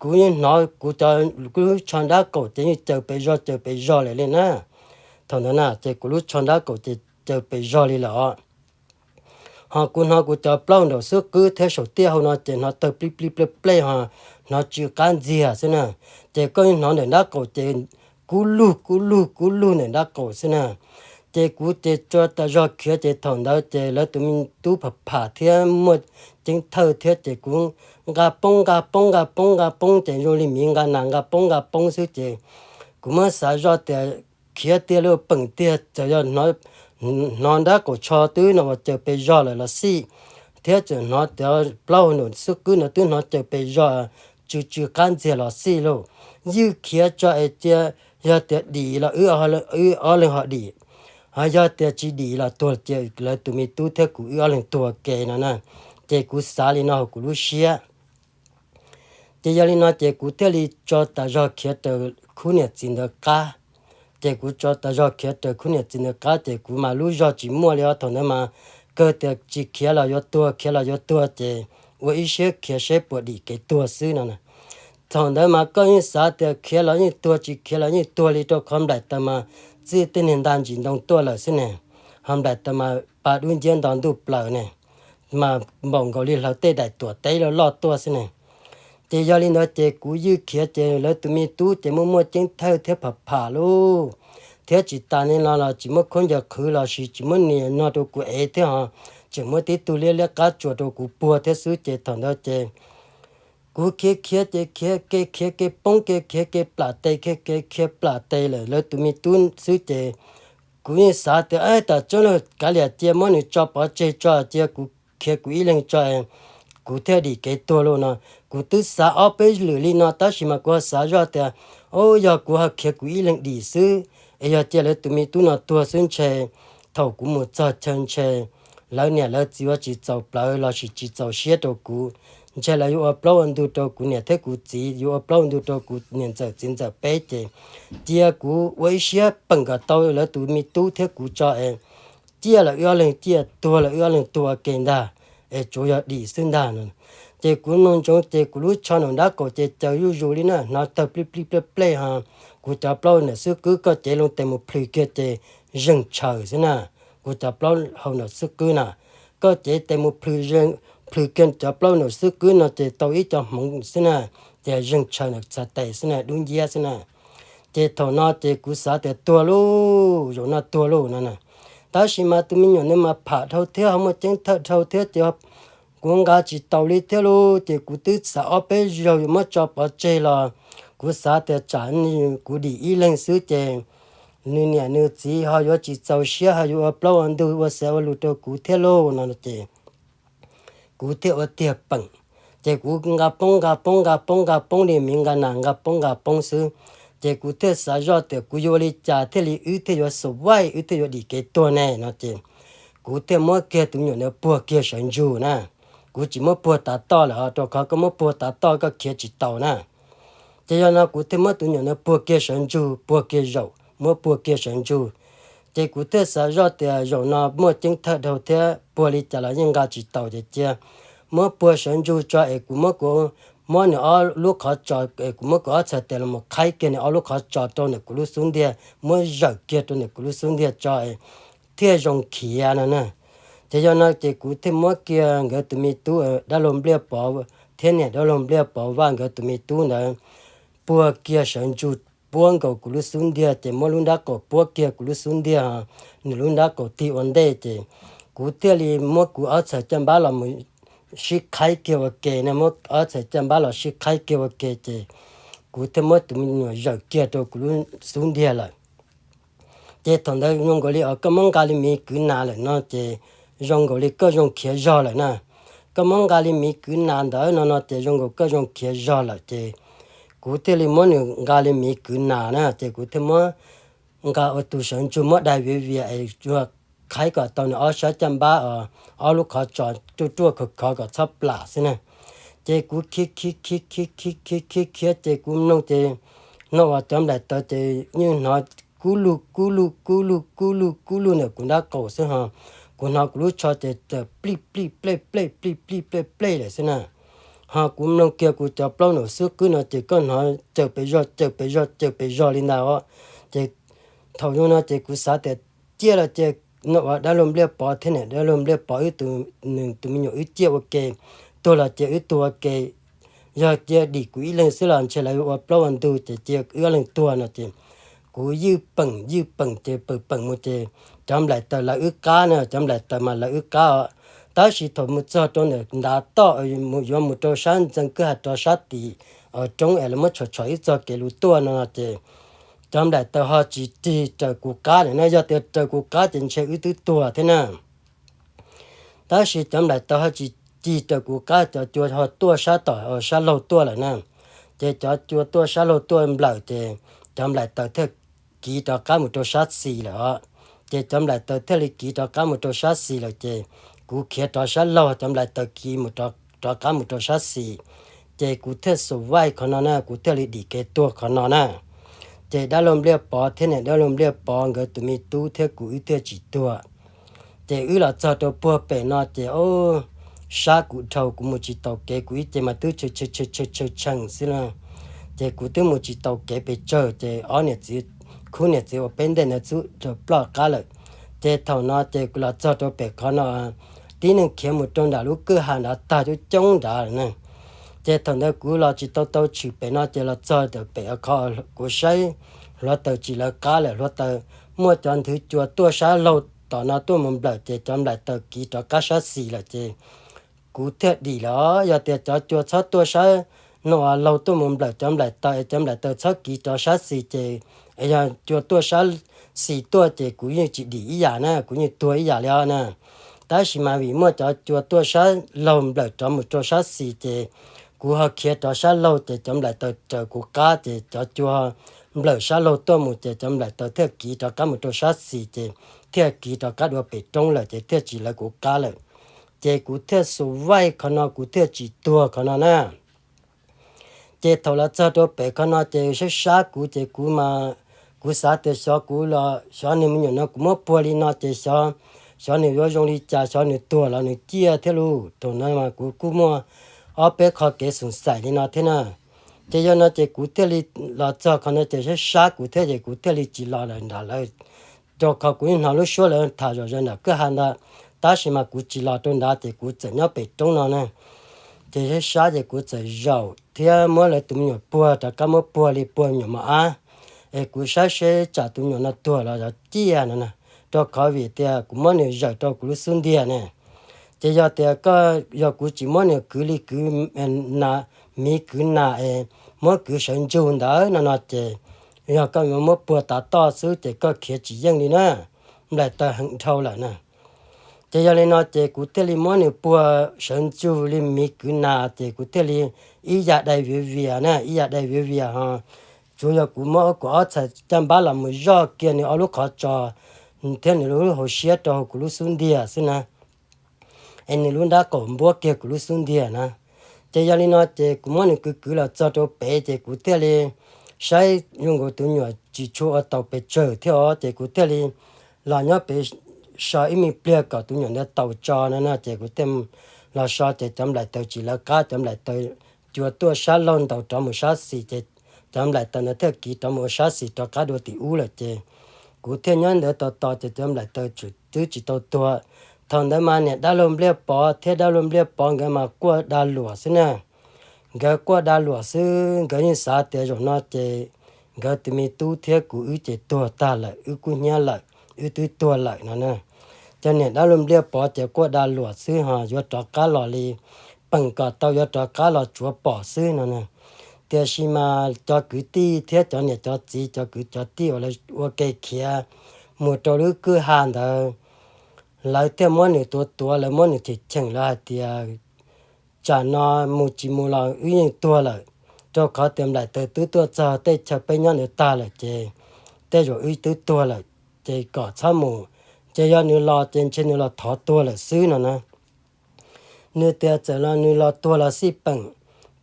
kuv yeej hnov kuv cov, kuv lub tsho nrab qaum ces yeej cawm pes zog cawm pes zog lawm li na. Thaum ntawd na ces kuv lub tsho nrab qaum ces cawm pes zog li lawm os. Ho kuv hnov kuv cov plaub hau nraum xub qwb thiab saum tiaj hau no ces hnov tawg plij plij plej plej ho hnov tsw qab ntxiag xwb na. Ces koj yeej hnov ntawm nrab qaum ces kub lug kub lug kub lug ntawm nrab qaum xwb na. Ces kuv ces tso tas zog khiav ces thaum ntawd ces lawv tus me tub pham pham thiab muaj ceeb thawj thiab ces kuv nqa poob nqa poob nqa poob nqa poob ces zoo li miv nqa nas nqa poob nqa poob xwb ces kuv muab xav zoj tias khiav tiag li peem tiag, txawm yog hnov nrab qaum tsho twb no uas caws pes zog lawm los xij, thiab txawm hnov cov plaub hau nraum xwb qwb no twb hnov caws pes zog tsw tsw qab ntxiag los xij lauj, ywj khiav tso es cia, yog tias dim los wb ob leeg ho dim, ho yog tias tsis dim los tuag ces lawv tus me tub thiab kuv wb ob leeg tuag ke no na. Ces kuv xav li no hauv kuv lub siab. Ces yog li no ces kuv thiaj li tso tas zog khiav raws khub niam txiv ntawd qab. Ces kuv tso tas zog khiav raws khub niam txiv ntawd qab ces kuv mas lub zog tsis muaj li os, thaum ntawd mas kawg tias tsis khiav los yuav tuag, khiav los yuav tuag ces ua ib siab khiav seb puas dim kev tuag xwb no. Thaum ntawd mas koj yeej xav tias khiav los yeej tuag, tsis khiav los yeej tuag li, rau qhov nplaim taws mas txij tej niag nta ntsis ntoo tuaj lawm xwb ne, ho nplaim taws mas pa dub nciab nto ntuj plaws ne, mas npaum nkaus li hlawv tej daim tuam teb loj loj tuaj xwb ne. Ces yog li ntawd ces kuv ywj khiav ces lawv tus me tub ces muaj muaj ceeb thawj thiab pham pham lauj, thiab tsis tas li no los tsis muab khaub ncaws qhwv los sis tsis muab nias no rau kuv ev thiab ho tseem muab tib tug liab liab qab tsuas rau kuv puag thiab xwb ces thaum ntawd ces kuv khiav khiav ces khiav ke khiav ke poob ke khiav ke plam tes khiav ke khiav plam tes lawm lawv tus me tub xwb ces kuv yeej xav tias tam tsob no kav liam cia muab nws tso pov tseg tso cia kuv khiav kuv ib leeg tso, kuv thiaj dim kev tuag lauj no. Kuv twb xav ob peb lwm li no tab sis mas kuv ho xav zoj tias, o, yog kuv ho khiav kuv ib leeg dim xwb es yog cia lawv tus me tub no tuag xwb ntshe thaum kuv mus txog chaw ntshe lawv niam lawv txiv ua tsis txaus plawv los sis tsis txaus siab rau kuv, ntshe lawv yuav ua plaub ua ntug rau kuv niam thiab kuv txiv, yuav ua plaub ua ntug rau kuv niam ntxawm txiv ntxawm peb ces cia kuv ua ib siab peem kom tau lawv tus me tub thiab kuv tso es ciaj los wb ob leeg ciaj, tuag los wb ob leeg tuag ua ke ntag, es tsuav yog dim xwb ntag no. Ces kuv mloog ntsoov ces kuv lub tsho nraum nrab qaum ces caws zuj zus li na, hnov tawg plij plij plej plej ho kuv cov plaub nraum xwb qwb koj cev loo tes mus plhws kiag ces zeeg tshaws xwb na. Kuv cov plaub hau nraum xwb qwb na, koj cev tes mus plhws, plhws kiag cov plaub nraum xwb qwb no ces tau ib co hmoov xwb na, ces zeeg tshaws nraum txhais tes xwb na, dub nciab xwb na. Ces thaum no ces kuv xav tias tuag lauj, zaum no tuag lauj no na. Tab sis mas tus me nyuam no mas pham dhau thiab ho muaj ceeb thawj dhau thiab ces kuv nqa tsis taus li thiab lauj, ces kuv twb xav ob peb zaug yuav muab tso pov tseg los kuv xav tias tsam kuv dim ib leeg xwb ces nws niam nws txiv ho yuav tsis txaus siab ho yuav ua plaub ua ntug ua xav ua lus rau kuv thiab lauj no ces kuv thiaj ua tiag peem. Ces kuv nqa poob nqa poob nqa poob nqa poob li miv nqa nas nqa poob nqa poob xwb. Ces kuv thiaj xav zoj tias kuv yuav ua li cas thiaj li wb thiaj yuav survive, wb thiaj yuav dim kev tuag ne no ces kuv thiaj muab kiag tus me nyuam ntawd puag kiag sawv ntsug na. Kuv tsis muab puag tav toj lawm os, rau qhov koj muab puag tav toj koj khiav tsis taus na. Ces yog no kuv thiaj muab tus me nyuam ntawd puag kiag sawv ntsug, puag kiag zaum, muab puag kiag sawv ntsug. Ces kuv thiaj xav zoj tias zaum no muaj ceeb thawj dhau thiab puag li cas los yeej nqa tsis taus ces cia muab puag sawv ntsug tso es kuv muab kuv, muab nws ob lub qhov tsos es kuv muab kuv ob txhais tes los mus qhaib kiag nws ob lub qhov tsos rau ntawm kuv lub xub ntiag, muab zawm kiag rau ntawm kuv lub xub ntiag tso es thiaj zoo khiav no na. Ces yog no ces kuv thiaj muab kiag nkawd tus me tub dab laug Npliaj Pov thiab niam dab laug Npliaj Pov Vaj nkawd tus me tub ntawd puag kiag sawv ntsug puab nkaus kuv lub xub ntiag ces muab lub nrab qaum puab kiag kuv lub xub ntiag, nws lub nrab qaum tig ua ntej ces kuv thiaj li muab kuv ob txhais caj npab los mus sib qhaib kiag ua ke na, muab ob txhais caj npab los sib qhaib kiag ua ke ces kuv thiaj muab tus me nyuam zawm kiag rau kuv lub xub ntiag lawm. Ces thaum ntawd zoo nkaus li os koj muab nqa li miv kwv nas lawm no ces zoo nkaus li koj zoo khiav zog lawm na. Koj muab nqa li miv kwv nas ntawd no no ces zoo nkaus koj zoo khiav zog lawm ces kuv thiaj li muab nws nqa li miv kwv nas na ces kuv thiaj muab nqa ua tus sawv ntsug muab dai viav vias es yuav qhaib kom tau nws ob sab caj npab os, ob lub qhov tsos ruaj ruaj khov khov kom txhob plam xwb na. Ces kuv khiav khiav khiav khiav khiav khiav khiav khiav ces kuv mloog ces no uas cov nplaim taws ces yeej hnov kub lug kub lug kub lug kub lug kub lug ntawm kuv nrab qaum xwb ho kuv hnov kuv lub tsho ces txawm plij plij plej plej plij plij plej plej lawm xwb na. Ho kuv mloog kiag kuv cov plaub nraum xwb qwb no ces koj hnov caws pes zog caws pes zog caws pes zog li ntag os. Ces thaum zoo no ces kuv xav tias ciaj los ces no uas dab laug Npliaj Pov thiab niam dab laug Npliaj Pov wb tus, nws tus me nyuam wb ciaj ua ke, tuag los ces wb tuag ua ke, yog cia dim kuv ib leeg xwb los ntshe lawv ua plaub ua ntug ces cia wb ob leeg tuag no ces kuv ywj peem ywj peem ces peem peem mus ces cov nplaim taws lawv wb qab na, cov nplaim taws mas lawv wb qab os. Tab sis thaum mus txog rau ntawm ntav toj yuav mus rau sab ntxeev kwj ha rov sab tim roob es lawv muab tshom tshom ib txoj kev lus tuaj no ces cov nplaim taws ho tsis tig raws kuv qab lawm na, yog tias raws kuv qab ces ntshe wb twb tuag thiab na. Tab sis cov nplaim taws ho tsis tig raws kuv qab, cov cua ho tuaj sab tom sab laug tuaj lawm na. Ces cov cua tuaj sab laug tuaj nplawm ces cov nplaim taws thiaj kiv rov qab mus rau sab xis lawm os. Ces cov nplaim taws thiaj li kiv rov qab mus rau sab xis lawm ces kuv khiav rov sab laug, cov nplaim taws kiv mus rov qab mus rau sab xis. Ces kuv thiaj survive qhov no na, kuv thiaj li dim kev tuag qhov no na. Ces dab laug Npliaj Pov thiab niam dab laug Npliaj Pov nkawd tus me tub thiab kuv wb thiaj tsis tuag. Ces wb los txog rau puag pem no ces sab kuv dhau, kuv mus tsis taus kev, kuv ib ce mas twb tshee tshee tshee tshee xwb na. Ces kuv twb mus tsis taus kev pes tsawg ces ob niam txiv, khub niam txiv uas peb ntej ntawd xub rau ploj qab lawm. Ces thaum no ces kuv los txog rau pem qhov no, tib neeg khiav mus rau nram lub kwj ha nrad tag coob coob nrad lawm na. Ces thaum ntawd kuv los tsis tau tau tshwm pem no ces los txog rau pem qhov kuv saib hluav taws tsis lawv qab lawm, hluav taws muaj cov nthwv cua tuaj sab laug tom no tuaj mus nplawm ces cov nplaim taws kiv rov qab sab xis lawm ces kuv thiaj dim lawm. Yog tias cov cua txhob tuaj sab no laug tuaj mus nplawm cov nplaim taws es cov nplaim taws txhob kiv rov sab xis ces yog cua tuaj sab xis tuaj ces kuv yeej tsis dim ib yam na, kuv yeej tuag ib yam li os na. Tab sis mas vim muaj cov cua tuaj sab laug nplawm rov mus rau sab xis ces kuv ho khiav rov sab laug ces cov nplaim taws raws kuv qab ces cov cua nplawm sab laug tuaj mus ces cov nplaim taws thiaj kiv rov qab mus rau sab xis ces thiaj kiv rov qab dua pem roob lawm ces thiaj tsis lawv kuv qab lawm. Ces kuv thiaj survive qhov no, kuv thiaj tsis tuag qhov no na. Ces thaum los txog rau pem qhov no ces sab sab kuv ces kuv mas, kuv xav tias xyov kuv los xyov nws me nyuam no kuv muab puag li no ces xyov, xyov nws yuav zoo li cas, xyov nws tuag los nws ciaj thiab lauj. Thaum no mas kuv kuj muaj ob peb qho kev xoom xaim li no thiab na. Ces yog no ces kuv thiaj li los txog qhov no ces sab sab kuv thiab ces kuv thiaj li tsis los lawm nram lawv, rau qhov kuv yeej hnov lub suab lawv tham zom zaws nram kwj ha ntawd, tab sis mas kuv tsis los rau nrad ces kuv txawm nyob pem roob no na. Ces sab sab ces kuv txawm zaum thiab muab lawv tus me nyuam puag rov qab, muab puag li puag me nyuam mos ab. Es kuv saib seb tsam tus me nyuam no tuag los yog ciaj no na, rau qhov vim tias kuv muab nws zawm rau kuv lub xub ntiag ne. Ces yog tias koj, yog kuv tsis muab nws kwv li kwv nas, miv kwv nas es muab kwv sawv ntsug ntawd no no ces yog koj muab puag tav toj xwb ces koj khiav tsis yeej li na, nplaim taws heev dhau lawm na. Ces yog li no ces kuv thiaj li muab nws puag sawv ntsug li miv kwv nas ces kuv thiaj li ib yam dai viav vias na, ib yam dai viav vias ho. Tsuav yog kuv muab kuv ob txhais caj npab los mus zoj kiag nws ob lub qhov tsos thiab nws lub hauv siab rau hauv kuv lub xub ntiag xwb na. Es nws lub nrab qaum npuab kiag kuv lub xub ntiag na. Ces yog li no ces kuv muab nws kwv kwv los txog rau pem ces kuv thiaj li saib zoo nkaus tus nyuam tsis tshua ua taus pes tsawg thiab os, ces kuv thiaj li los nyob pem so ib me pliag kom tus nyuam ntawd taus tso no na, ces kuv thiaj los so ces cov nplaim taws tsis lawv qab, cov nplaim taws cua tuaj sab laug ntaus rov mus sab xis ces cov nplaim taws ntawd thiaj kiv rov mus ua sab xis rov qab dua tim ub lawm ces kuv thiaj nyob ntawd tos tos ces cov nplaim taws twb tsis tau tuag. Thaum ntawd mas niam dab laug Npliaj Pov thiab dab laug Npliaj Pov nkawd mas quaj da luam xwb na. Nkawd quaj da luam xwb, nkawd yeej xav tias zaum no ces nkawd tus me tub thiab kuv wb ces tuag tag lawm, wb kub hnyiab lawm, wb twb tuag lawm no na. Ces niam dab laug Npliaj Pov ces quaj da luam xwb ho yuav rov qab los li, peem kom tau yuav rov qab los tsuav pom xwb no na. Tiam sis mas cov kwv tij thiab cov niam cov txiv, cov kwv cov tij uas lawv ua ke khiav mus rau lub kwj ha ntawd, lawv thiaj muab nws tuav tuav, lawv muab nws cheem cheem, lawv hais tias tsam no mus tsis mus los wb yeej tuag lawm, rau qhov tias nplaim taws twb tuaj txog tej chaw peb nyob ntawd tag lawm ces tej zaum wb twb tuag lawm, ces kom txhob mus. Ces yog nws los ces ntshe nws los thov tuag lawm xwb no na. Nws tias txawm los nws los tuag los xij peem,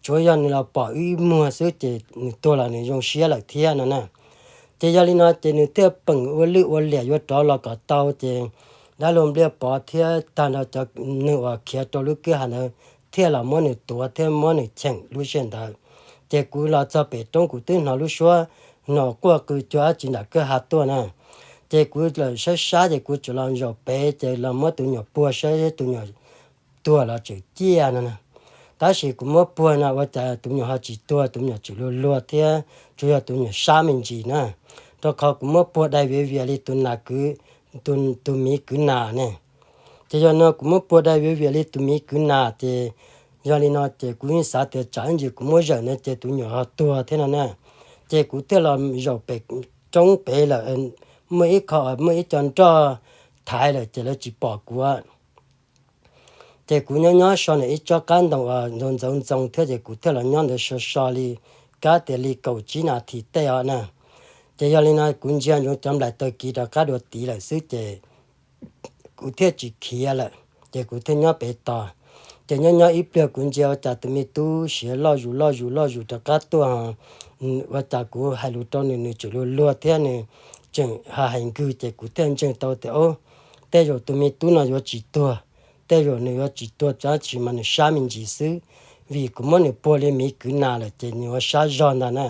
tsuav yog nws los pom wb ib muag xwb ces nws tuag los nws zoo siab lawm thiab no na. Ces yog li no ces nws thiaj peem ua lwj ua liam yuav rov los kom tau ces dab laug Npliaj Pov thiab tag nrho cov neeg uas khiav rau lub kwj ha ntawd thiaj los muab nws tuav thiab muab nws cheem lub sij hawm ntawd. Ces kuv los txog pem roob kuv twb hnov lub suab no quaj qw cuag dab tsi nram kwj ha tuaj na. Ces kuv lawm sab sab ces kuv tsuas los zaum pem ces los muab tus nyuam puag saib tus nyuam tuag los tseem ciaj no na. Tab sis kuv muab puag no ua cas tus nyuam ho tsis tuag, tus nyuam tseem luag luag thiab tsuas yog tus nyuam sab me ntsis na. rau qhov kuv muab puag dai viav vias li tus nas kwv, tus, tus miv kwv nas ne. Ces yog no kuv muab puag dai viav vias li tus miv kwv nas ces yog li no ces kuv yeej xav tias tsam ib ntsis kuv muab zawm no ces tus nyuam ho tuag thiab no na. Ces kuv thiaj los zaum pem roob pem lawm, muaj ib qho, muaj ib co nroj thaiv lawm ces lawv tsis pom kuv. Ces kuv nyob nyob so ntawm ib tsob qab ntoo uas ntxoov ntxoov ntxoo thiab ces kuv thiaj los nyob ntawd so so li kab tias li kaum tsib nas this tej os na. Ces yog li no kuv ntsia ntsoov cov nplaim taws kiv rov qab dua tid lawm xwb ces kuv thiaj tsis khiav lawm, ces kuv thiaj nyob pem tos. Ces nyob nyob ib pliag kuv ntsia ua cas tus me tub siav loj zus loj zus loj zus rov qab tuaj, ua cas kuv hais lus rau nws, nws tseem luag luag thiab nws tseem hais hais nkws ces kuv thiaj ntseeg tau tias, o, tej zaum tus me tub no yuav tsis tuag, tej zaum nws yuav tsis tuag tab sis mas nws sab me ntsis xwb, vim kuv muab nws puag li miv kwv nas lawm ces nws ua sab zog ntag na.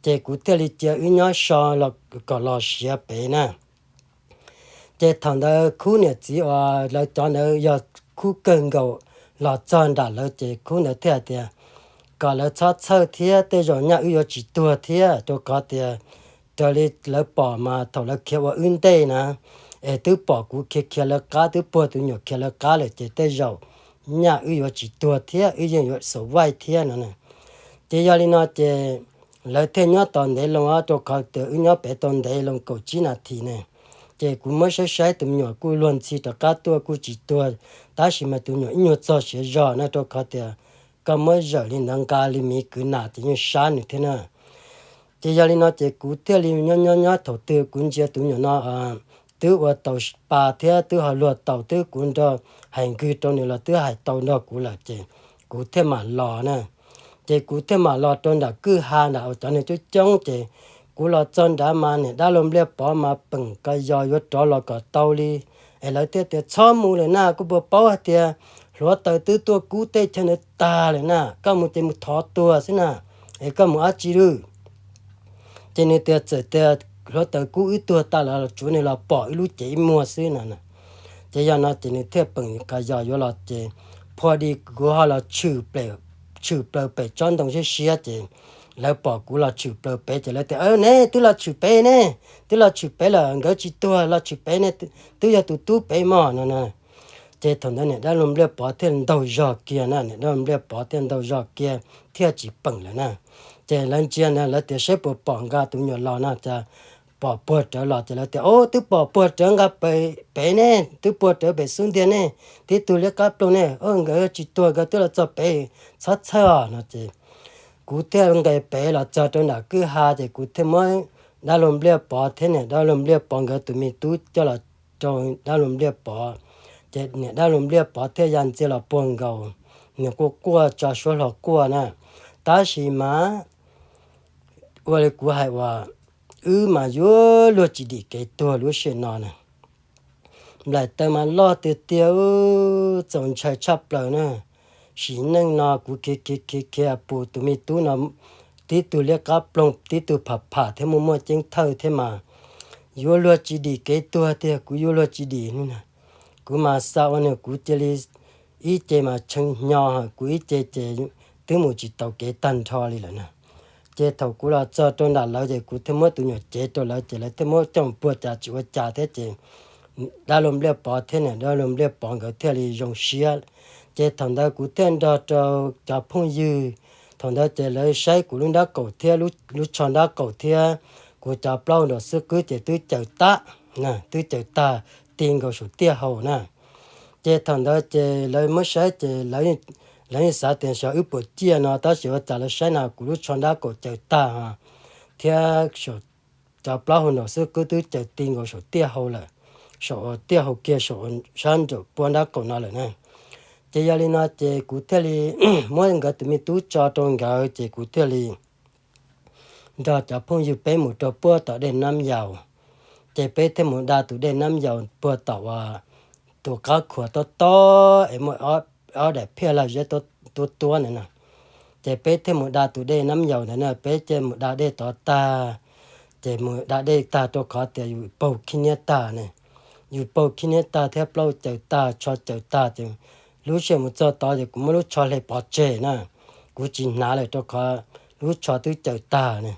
Ces kuv thiaj li cia wb nyob so kom los siav pem na. Ces thaum ntawd khub niam txiv uas lawv cov ntawd yog khub kawg nkaus los txog nram lawv ces khub ntawd thiaj hais tias kom lawv txhob txhawj thiab, tej zaum nyaj wb yuav tsis tuag thiab, rau qhov tias raws li lawv pom mas thaum lawv khiav ua wb ntej na, es twb pom kuv khiav khiav lawv qab, twb puag tus nyuam khiav lawv qab lawm ces tej zaum nyaj wb yuav tsis tuag thiab, wb yeej yuav survive thiab no. Ces yog li no ces lawv thiaj nyob tos ntev loo, rau qhov tias wb nyob pem tau ntev loo kaum tsib nas this ne. Ces kuv muab saib saib tus me nyuam kuj luag ntxhi rov qab tuaj kuj tsis tuag, tab sis mas tus nyuam ib nyuag txog siav zog na, rau qhov tias koj muab zawm li ntawd nqa li miv kwv nas ces yeej sab nws thiab na. Ces yog li no ces kuv thiaj li nyob nyob nyob thaum twg kuv ntsia tus nyuam no twb ua taus pa thiab twb ho luag taus, twb kuv nrog hais nkws rau nws los twb hais tau nrog kuv lawm ces kuv thiaj mam los na. Ces kuv thiaj mam los rau nram kwj ha nram uas cov neeg coob coob ces kuv los txog nrad mas niam dab laug Npliaj Pov mas peem ka yos yuav rov los kom tau li. Es lawv thiaj tias txhob mus lawm na, koj puas paub hais tias hluav taws twb tuaj kub teb chaws ntawd tag lawm na, koj mus ces mus thov tuag xwb na, es koj mus dab tsi lawm? Ces nws tias txawm tias hluav taws kub wb tuag tag los tsuav nws los pom wb lub cev ib muag xwb no. Ces yog no ces nws thiaj peem ka yos yuav los ces phua di kuv ho los tshwm plaws pem tsob ntoo siab siab ces lawv pom kuv los tshwm plaws pem ces lawv tias ne, twb los tshwm pem ne, twb los tshwm pem lawm, nkawd tsis tuag los tshwm pem ne, twb yog tus tub pem mog no na. Ces thaum ntawd niam dab laug Npliaj Pov thiaj ntaug zog kiag na, niam dab laug Npliaj Pov thiaj ntaug zog kiag thiaj tsis peem lawm na. Ces lawv ntsia na lawv tias saib puas pom nqa tus me nyuam los no ces pom puag rawv los ces lawv tias o, twb pom puag rawv nqa pem ne, twb puag rawv pem xub ntiag ne, tib tug liab qab ploog ne, nkawd tsis tuag nkawd twb los txog pem, txhob txhawj os no ces kuv thiaj nqes pem los txog rau nram kwj ha ces kuv thiaj muab dab laug Npliaj Pov thiab niam dab laug Npliaj Pov nkawd tus me tub coj los rau dab laug Npliaj Pov. Ces niam dab laug Npliaj Pov thiaj ya ntxiag los puag nkaus, nws quaj quaj tso suab hlo quaj na. Tab sis mas ua li kuv hais uas wb mas yuav luag tsis dim kev tuag lub sij hawm no na. Nplaim taws mas loj tiag tiag, txaus ntshai tshaj plaws na. Sim neej no kuv khiav khiav khiav khiav pum tus me tub no, tib tug liab qab ploog tib tug pham pham thiab muaj muaj ceeb thawj thiab mas yuav luag tsis dim kev tuag tiag, kuv yuav luag tsis dim ne. Kuv mas xa ua nws kuv cia li ib ce mas tshee hnyo, kuv ib ce ces twb mus tsis taus kev tag nrho li lawm na. Ces thaum kuv los txog rau nram lawv ces kuv thiaj muab tus nyuam cev rau lawv ces lawv thiaj muab coj puag cas tsis ua cas thiab ces dab laug Npliaj Pov thiab niam dab laug Npliaj Pov nkawd thiaj li zoo siab. Ces thaum ntawd kuv thiaj nrog rau cov phooj ywg, thaum ntawd ces lawv saib kuv lub nrab qaum thiab lub tsho nrab qaum thiab kuv cov plaub nraum xwb qwb ces twb caws tag, twb caws tag ti nkaus saum tiaj hau na. Ces thaum ntawd ces lawv muab saib ces lawv yeej xav tias xyov wb puas ciaj no tab sis ua cas lawv saib na kuv lub tsho nrab qaum caws tag thiab cov plaub hau nraum xwb qwb twb caws ti nkaus saum tiaj hau lawm, saum tiaj hau kiag saum sab nraum puab nrab qaum no lawm na. Ces yog li no ces kuv thiaj li muab nkawd tus me tub tso rau nkawd ces kuv thiaj li nrog cov phooj ywg peb mus rau puag tom dej Nab Yaus. Ces peb thiaj mus da tus dej Nab Yaus puag tom uas tus qab khuas tob tob es muaj ob daim phiaj laj zeb tuab tuab ntawd na. Ces peb thiaj mus da tus dej Nab Yaus ntawd na, peb thiaj mus da dej tod tag, ces mus da dej tag rau qhov tias yus paug khib niab tag ne, yus paug khib niab tag thiab plaub caws tag tsho caws tag ces lub sij hawm mus txog tod ces kuv muab lub tsho hle pov tseg na, kuv tsis hnav lawm rau qhov lub tsho twb caws tag ne.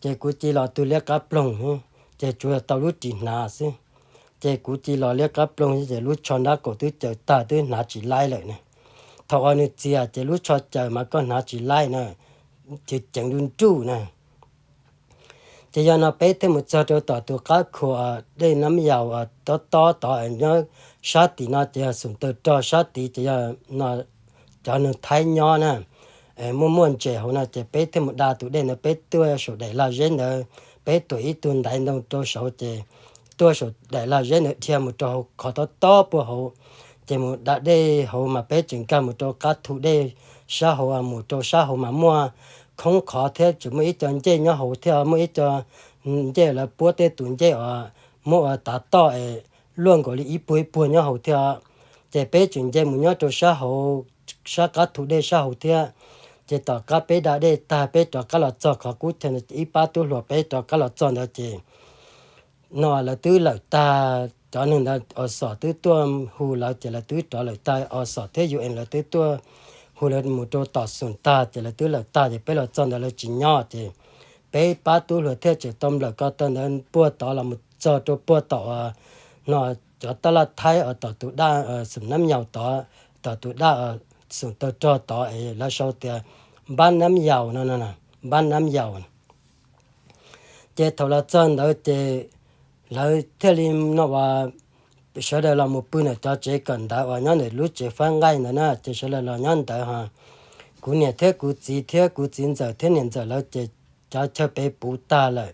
Ces kuv cia los tus liab qab ploog, ces tsuas yog tau lub ris hnav xwb. Ces kuv cia los liab qab ploog ces lub tsho nrab qaum twb caws tag twb hnav tsis laib lawm ne. Thaum uas nws txias ces lub tsho caws mas koj hnav tsis laib na, ces ceev nruj nruj na. Ces yog no peb thiaj mus txog rau tom tus qab khua dej Nab Yaus tob tob tod nyob sab tim no ces yog xum taw rog sab tid ces yog no cov neeg Thaib nyob na, muaj muaj ntses hauv no ces peb thiaj mus da tus dej ntawd peb tuaj saum daim lag zeb ntawd, peb tuam ib tug ntaiv ntoo rau saud ces tuaj saum daim lag zeb ntawd dhia mus rau hauv qhov tob tob puag hauv, ces mus da dej hauv mas peb tseem nkag mus rau qab thu dej sab hauv, mus rau sab hauv mas muaj khoob qhov thiab tseem muaj ib co ncej nyob hauv thiab muaj ib co ncej lawv puab tej tus ncej uas muab ua tav toj es luaj nkaus li ib puag ib puag nyob hauv thiab. Ces peb tseem nce mus nyob rau sab hauv, sab qab thu dej sab hauv thiab. Ces tom qab peb da dej tag peb rov qab los txog qhov qub chaw ntawd ces ib pab tub hluas peb rov qab los txog ntawd ces no lawv twb lawm tag, cov neeg ntawd Os Xos twb tuaj hu lawv ces lawv twb rov lawm tag, Os Xos thiab U N lawv twb tuaj hu lawv mus rau tom xum tag ces lawv twb lawm tag ces peb los txog ntawd lawv tsis nyob ces peb pab tub hluas thiaj tseem tau nplawm ko taw ntawd puag tod los mus txog rau puag tom no cov taj laj Thaib uas tom tus daj xum Nab Yaus tod, tom tus daj xum taw rog tod es lawv sau tias Npab Nab Yaus no, Npab Nab Yaus. Ces thaum los txog ntawd ces lawv thiaj li no uas sawv daws los mus pw ntawm cov tsev kawm ntawv uas nyob ntawm lub tsev fab nqaij ntawd na ces sawv daws los nyob ntawd ho kuv niam thiab kuv txiv thiab kuv txiv ntxawm thiab niam ntxawm lawv ces cov chaw pem puv tag lawm.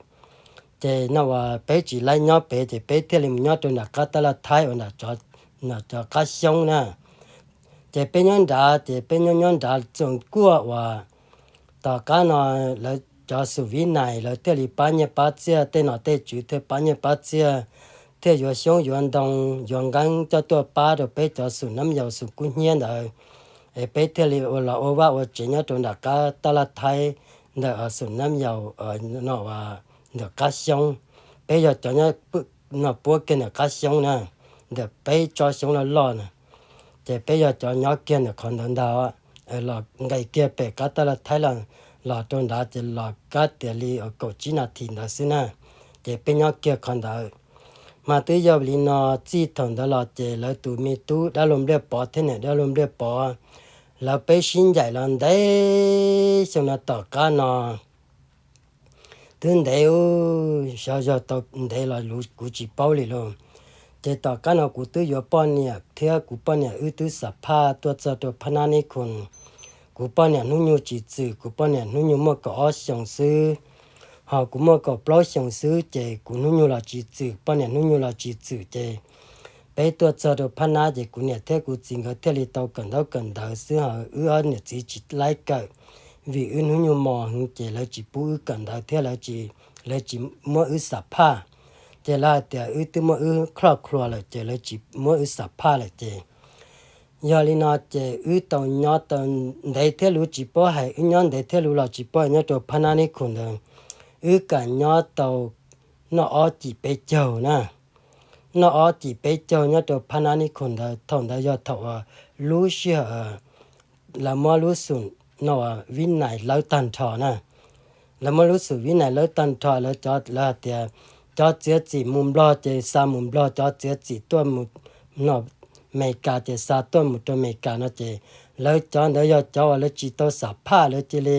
Ces no uas peb tsis laib nyob pem ces peb thiaj li mus nyob rau nram qab taj laj Thaib uas nram cov qab xyoob na. Ces peb nyob nrad ces peb nyob nyob nrad txoos kuaj uas tom qab no lawv cov xum Vib Nais lawv thiaj li pab nyiaj pab txiaj tej nom tej tswv thiaj pab nyiaj pab txiaj, thiaj yuav xyoob yuav ntoo yuav nqeeb coj tuaj pab rau peb cov xum Nab Yaus xum Kub Hnyiab ntawd. Es peb thiaj li ua los ua vaj ua tsev nyob rau nram qab taj laj Thaib ntawm xum Nab Yaus no ntawm qab xyoob. Peb yog cov nyob no puab kiag ntawm qab xyoob na, ntawm peb tsob xyoob loj loj na. Ces peb yog cov nyob kiag ntawm qhov ntawd ntag, los nqes kiag pem qab taj laj Thaib los rau nrad ces los kab tias li kaum tsib nas this ntawd xwb na. Ces peb nyob kiag qhov ntawd. Mas twb yog li no, txij thaum ntawd los ces lawv tus me tub dab laug Npliaj Pov thiab niam dab laug Npliaj Pov, lawv peb sib ncaim los ntev xyoo no tom qab no twb ntev, xyov yog tau ntev los kuv tsis paub li lauj. Ces tom qab no kuv twb yuav poj niam thiab kuv poj niam wb twb xam phaj tuaj txog rau Phab Nab Nib Khoos. Kuv poj niam hnub nyoog tsis txwm, kuv poj niam hnub nyoog muaj kaum ob xyoos xwb, ho kuv muaj kaum plaub xyoos xwb ces kuv hnub nyoog los tsis txwm, poj niam hnub nyoog los tsis txwm ces peb tuaj txog rau Phab Nab ces kuv niam thiab kuv txiv nkawd thiaj li tau kawm ntaub kawm ntawv xwb ho wb ob niam txiv tsis laib kawm, vim wb hnub nyoog mos heev ces lawv tsis pub wb kawm ntawv thiab lawv tsis, lawv tsis muab wb xam phaj. Ces lawv hais tias wb twb muaj wb khoj khluas lawm ces lawv tsis muab wb xam phaj lawm ces yog li no ces wb tau nyob tau ntev thiab lus tsis paub hais, wb nyob ntev thiab lus los tsis paub hais nyob rau Phab Nab Nib Khoos ntawd. Wb kam nyob tau noj ob cim peb caug na, noj ob cim peb caug nyob rau Phab Nab Nib Khoos ntawd. Thaum ntawd yog thaum uas lub sij hawm lawv muab lub xum no Vib Nais lawb tag nrho na. Lawv muab lub xum Vib Nais lawb tag nrho, lawv cov, lawv hais tias cov txiav txim mus Nplog ces xa mus Nplog, cov txiav txim tuaj mus no Amelikas ces xa tuaj mus rau Amelikas no ces lawv cov ntawd yog cov uas lawv tsis tau xam phaj, lawv cia li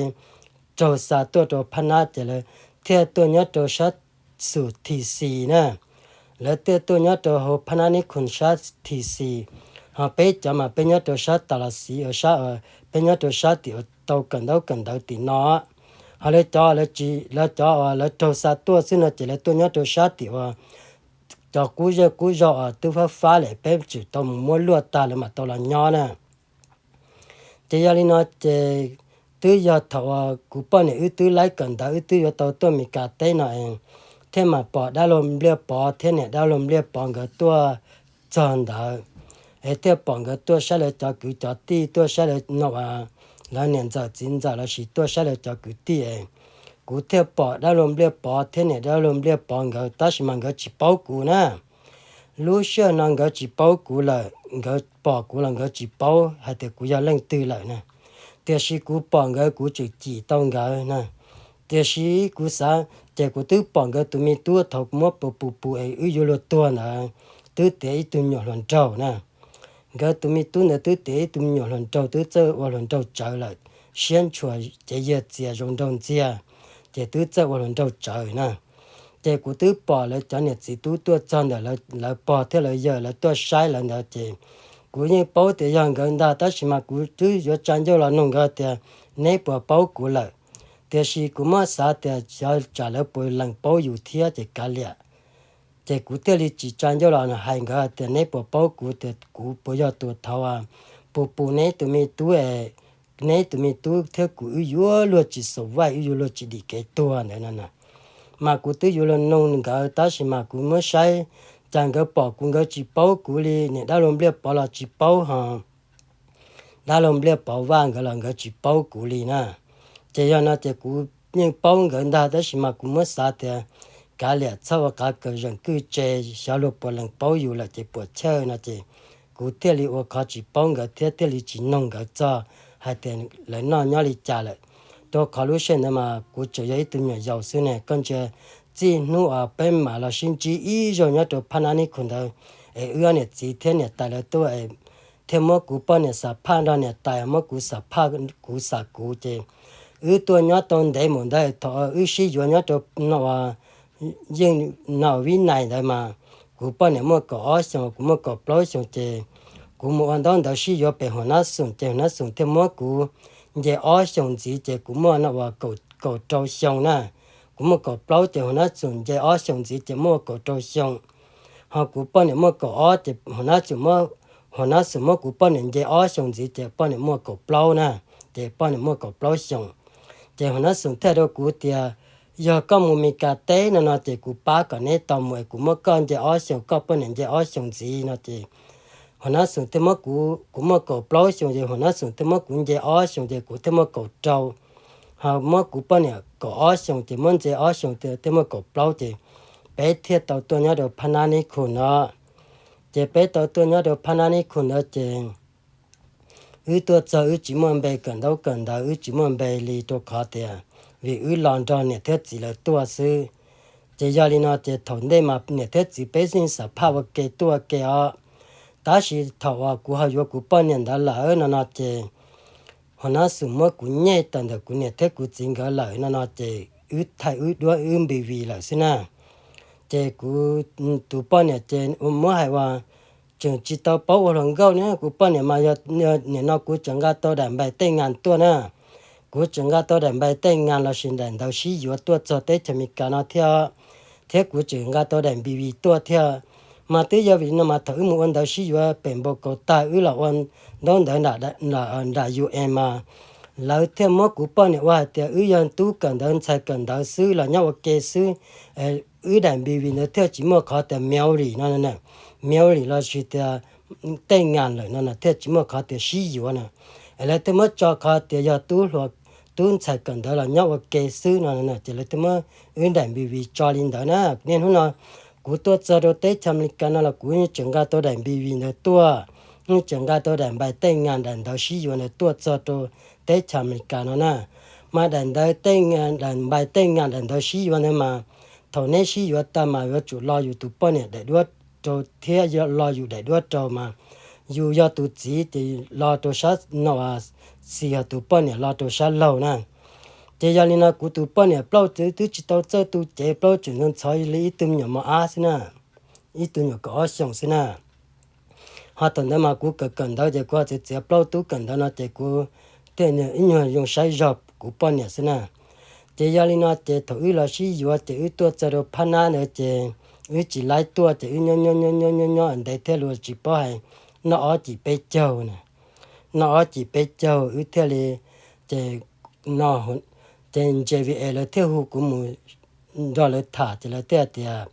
raug xa tuaj rau Phab Nab ces lawv thiaj tuaj nyob rau sab xum Thim Xis na. Lawv thiaj tuaj nyob rau hauv Phab Nab Nib Khoos sab Thim Xis, ho peb cov mas peb nyob rau sab Tas Las Xiv, sab, peb nyob rau sab tim uas tau kawm ntaub kawm ntawv tim no. Ho lawv cov, lawv cov uas lawv raug xa tuaj xwb no ces lawv tuaj nyob rau sab tim uas cov qub zej qub zog uas twb fab fab lawm peb tseem tau mus muab luaj tag lawv mam tau los nyob na. Ces yog li no ces twb yog thaum uas kuv poj niam wb twb laib kawm ntawv wb twb yuav tau tuaj Amelikas teb no es thiaj mam pom dab laug Npliaj Pov thiab niam dab laug Npliaj Pov nkawd tuaj txog ntawd, es thiaj pom nkawd tuaj saib lawv cov kwv cov tij, tuaj saib lawv no, lawv niam ntxawm txiv ntxawm los sis tuaj saib lawv cov kwv tij es kuv thiaj pom dab laug Npliaj Pov thiab niam dab laug Npliaj Pov nkawd, tab sis mas nkawd tsis paub kuv na. Lub sij hawm no nkawd tsis paub kuv lawm, nkawd pom kuv los nkawd tsis paub hais tias kuv yog leej twg lawm na. Tiam sis kuv pom nkawd kuv tseem cim tau nkawd na. Tiam sis kuv xav ces kuv twb pom nkawd tus me tub thaum kuv muab pus pus pus es wb yuav luag tuag ntawd twb tiav ib tug me nyuam hluas nraug na. Nkawd tus me tub ntawd twb tiav ib tug me nyuam hluas nraug twb txawj ua hluas nraug tsawv lawm, siab ntshua cev yiag txias zoo nraug ntxiag, ces twb txawj ua hluas nraug tsawv na. Ces kuv twb pom lawv cov niam txiv tub tuaj txog ntawm lawv pog thiab lawv yawg lawv tuaj saib lawv ntawd ces kuv yeej paub tias yog nkawd ntag tab sis mas kuv twb yuav tsa ncauj los nug nkawd tias neb puas paub kuv lawm. Tiam sis kuv muab xav tias xyov tsam lawv puas lees paub yus thiab ces kav liam. Ces kuv thiaj li tsis tsa ncauj los hais nkawd tias neb puas paub kuv, tias kuv puas yog tus thaud pus pus neb tus me tub es neb tus me tub thiab kuv wb yuav luag tsis xav vaij wb yuav luag tsis dim kev tuag ntawd no na. Mas kuv twb yuav luag nug nkawd tab sis mas kuv muab saib cas nkawd pom kuv nkawd tsis paub kuv li, niam dab laug Npliaj Pov los tsis paub ho dab laug Npliaj Pov Vaj nkawd los nkawd tsis paub kuv li na. Ces yog no ces kuv yeej paub nkawd ntag tab sis mas kuv muab xav tias kav liam txhob ua qhov kawg zeem kwj tse, xyov luag puas lees paub yus lawm ces puas chawj no ces kuv thiaj li ua qhov tsis paub nkawd thiab thiaj li tsis nug nkawd txog hais tias lawv noj nyob li cas lawm. Rau qhov lub sij hawm ntawd mas kuv tseem yog ib tug me nyuam yaus xwb ne, koj ntsia txij hnub uas peb mam los sib ntsib ib zaug nyob rau Phab Nab Nib Khu ntawd es wb ob niam txiv thiab niam tais lawv tuaj thiaj muab kuv poj niam xam phaj nrog niam tais muab kuv xam phaj kuv xam kuv ces wb tuaj nyob tau ntev mus ntawd thaum wb sib yuav nyob rau no uas yeej no Vib Nais ntawd mas kuv poj niam muaj kaum ob xyoos kuv muaj kaum plaub xyoos ces kuv mus ua ntaub ntawv sib yuav pem Huas Nab Xoom ces Huas Nab Xoom thiaj muab kuv nce ob xyoos ntxiv ces kuv muaj no uas kaum rau xyoo na. Kuv muaj kaum plaub ces Huas Nab Xoom nce ob xyoos ntxiv ces muaj kaum rau xyoo. Ho kuv poj niam muaj kaum ob ces Huas Nab Xoom muab, Huas Nab Xoom muab kuv poj niam nce ob xyoos ntxiv ces poj niam muaj kaum plaub na, ces poj niam muaj kaum plaub xyoos. Ces Huas Nab Xoom thiaj rau kuv tias yog koj mus Mes Kas teb no no ces kuv pab kom neb tau mus es kuv muab koj nce ob xyoos koj poj niam nce ob xyoos ntxiv no ces Huas Nab Xoom thiaj muab kuv, kuv muaj kaum plaub xyoos ces Huas Nab Xoom thiaj muab kuv nce ob xyoos ces kuv thiaj muaj kaum rau. Ho muab kuv poj niam kaum ob xyoos ces muab nce ob xyoos thiaj muaj kaum plaub ces peb thiaj tau tuaj nyob rau Phab Nab Nib Khu no. Ces peb tau tuaj nyob rau Phab Nab Nib Khu ntawd ces wb tuaj txog wb tsis muaj npe kawm ntaub kawm ntawv wb tsis muaj npe li rau qhov tias vim wb los nrog niam thiab txiv lawv tuaj xwb. Ces yog li no ces thaum ntej mas niam thiab txiv peb yeej xam phaj ua ke tuaj ua ke os. Tab sis thaum uas kuv ho yuav kuv poj niam ntawd lawm no no ces Huas Nab Xoom muab kuv nyej tawm ntawm kuv niam thiab kuv txiv nkawd lawm no no ces wb thaij wb duab wb npis vis lawm xwb na. Ces kuv tus poj niam ces muab hais uas tseem tsis tau paub ua hluas nkauj ne, kuv poj niam mas yog nim no kuv tseem nqa tau daim npais tej nas tuaj na. Kuv tseem nqa tau daim npais tej nas lossis daim ntawv sib yuav tuaj txog teb chaws Amelikas no thiab, thiab kuv tseem nqa tau daim npis vis tuaj thiab. Mas twb yog vim no mas thaum wb mus ua ntawv sib yuav pem Npau Kaus tag wb los ua ntaub ntawv nram U N mas lawv thiaj muab kuv poj niam ua hais tias wb yog tub kawm ntawv ntxhais kawm ntawv xwb los nyob ua ke xwb, wb daim npis vis ntawd thiaj tsis muaj qhov tias mail ris no, mail ris lossis tias tej nas lawm no thiaj tsis muaj qhov tias sib yuav na. Es lawv thiaj muab tso qhov tias yog tub hluas, tub ntxhais kawm ntawv los nyob ua ke xwb no ces lawv thiaj muab wb daim npis vis tso li ntawd na. Niaj hnub no kuv tuaj txog rau teb chaws Amelikas no los kuv yeej tseem nqa tau daim npis vis ntawd tuaj, yeej tseem nqa tau daim npais tej nas daim ntawv sib yuav ntawd tuaj txog rau teb chaws Amelikas no na. Mas daim ntawv tej, daim npais tej nas daim ntawv sib yuav ntawd mas thaum neb sib yuav tag mas yuav tsum lo yus tus poj niam daim duab rau thiab lo yus daim duab rau mas yus yog tus txiv ces lo rau sab no, txiv yog tus poj niam lo rau sab laug na. Ces yog li no kuv tus poj niam plaub txwv twb tsis tau txawj tu cev, plaub tseem ntxhov li ib tug me nyuam mos ab xwb na, ib tug nyuam kaum ob xyoos xwb na. Ho thaum ntawd mas kuv kawm kawm ntawv ces kuv txiav txiav plaub tub kawm ntawv no ces kuv thiaj ib nyuag zoo saib zog kuv poj niam xwb na. Ces yog li no ces thaum wb los sib yuav ces wb tuaj txog rau Phab Nab ntawd ces wb tsis laib tuaj ces wb nyob nyob nyob nyob nyob ntev thiab luag tsis paub hais noj ob cim peb caug na, noj ob cim peb caug wb thiaj li, ces no, ces J V A lawv thiaj hu kuv mus nrog lawv tham ces lawv thiaj tias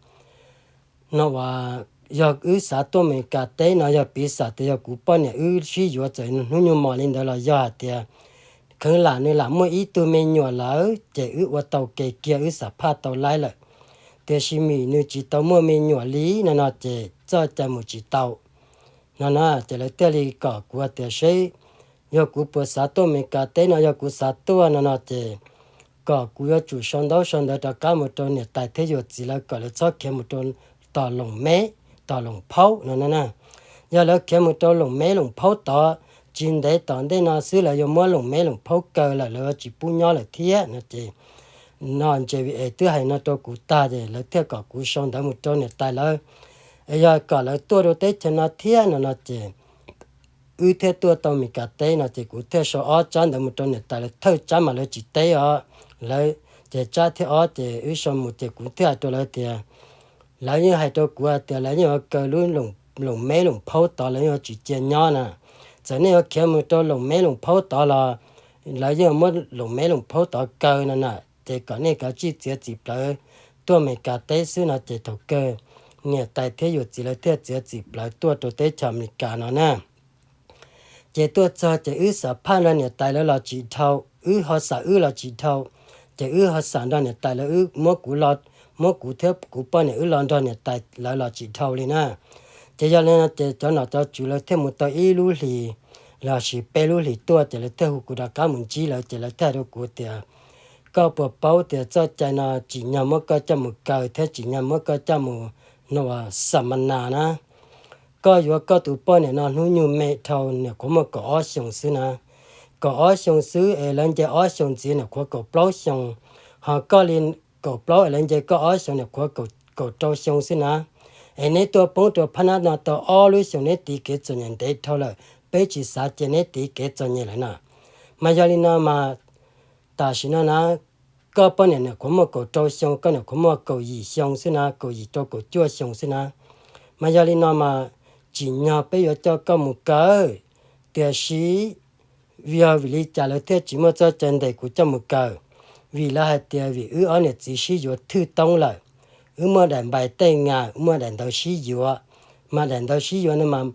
no uas yog wb xav tuaj Amelikas teb no yog piv xam tias yog kuv poj niam wb sib yuav txawm hnub nyoog mos li ntawd los yog hais tias kheev lam nws lam muaj ib tug me nyuam lawm ces wb ua tau kev kiag wb xam phaj tau laib lawm, tiam sis vim nws tsis tau muaj me nyuam li no no ces txoj cai mus tsis tau no na. Ces lawv thiaj li kom kuv tias seb yog kuv puas xav tuaj Amelikas teb no, yog kuv xav tuaj no no ces kom kuv yuav tsum sau ntaub sau ntawv rov qab mus rau niam tais thiab yawm txiv lawv kom lawv txhob khiav mus rau tom Loos Meb, tom Loos Phaub no na. Yog lawv khiav mus rau Loos Meb Loos Phaub tod, tsis ntev tom ntej no xwb lawv yuav muab Loos Meb Loos Phaub kaw lawm, lawv yuav tsis pub nyob lawm thiab no ces, no Ntses Vim Es twb hais no rau kuv tag ces lawv thiaj kom kuv sau ntawv mus rau niam tais lawv, yog kom lawv tuaj rau teb chaws no thiab no no ces wb thiaj tuaj tau Mes Kas teb no ces kuv thiaj sau ob tsab ntawv mus rau niam tais lawv, thawj tsab mas lawv tsis teb os, lawv, ces tsab thib ob ces wb sau mus ces kuv thiaj hais rau lawv tias, lawv yeej hais rau kuv hais tias lawv yeej yuav kaw lub Loos Meb Loos Phaub tod, lawv yeej yuav tsis cia nyob na. Txawm nej yuav khiav mus rau Loos Meb Loos Phaub tod los lawv yeej yuav muab Loos Meb Loos Phaub tod kaw no na. Ces kom nej kav tsij txiav txim plawv tuaj Mes Kas teb xwb no ces thaum kawg niam tais thiab yawm txiv lawv thiaj txiav txim plawv tuaj rau teb chaws Amelikas no na. Ces tuaj txog ces wb xam phaj nrog niam tais lawv los tsis dhau, wb ho xam wb los tsis dhau, ces wb ho xam nrog niam tais lawv, wb muab kuv, muab kuv thiab kuv poj niam wb los nrog niam tais lawv los tsis dhau li na. Ces yog li no ces cov nom cov tswv lawv thiaj mus tau ib lub hlis lossis peb lub hlis tuaj ces lawv thiaj hu kuv rov qab mus ntsib lawv ces lawv thiaj hais rau kuv tias, koj puas paub tias txoj cai no tsim nyog muab koj coj mus kaw thiab tsim nyog muab koj coj mus no ua xam ma nas na. Koj yuav koj tus poj niam no hnub nyoog me dhau, nyuam qhuav muaj kaum ob xyoos xwb na. Kaum ob xyoos xwb es lawv nce ob xyoos ntxiv nyuam qhuav kaum plaub xyoos, ho koj li kaum plaub es lawv nce koj ob xyoos nyuam qhuav kaum rau xyoo xwb na. Es neb tuaj poob rau phab nab no tau ob lub xyoos, neb tiv kev txom nyem ntev dhau lawm, peb tsis xav cia neb tiv kev txom nyem lawm na. Mas yog li no mas tam sim no na, koj poj niam nyuam qhuav muaj kaum rau xyoo, koj nyuam qhuav muaj kaum yim xyoo xwb na, kaum yim rau kaum cuaj xyoo xwb na. Mas yog li no mas tsim nyog peb yuav coj koj mus kaw, tiam sis yog vim li cas lawv thiaj tsis muaj txoj cai ntes kuv coj mus kaw? Vim lawv hais tias vim wb ob niam txiv sib yuav thwj toob lawm, wb muaj daim npais tej nas, muaj daim ntawv sib yuav, mas daim ntawv sib yuav no mas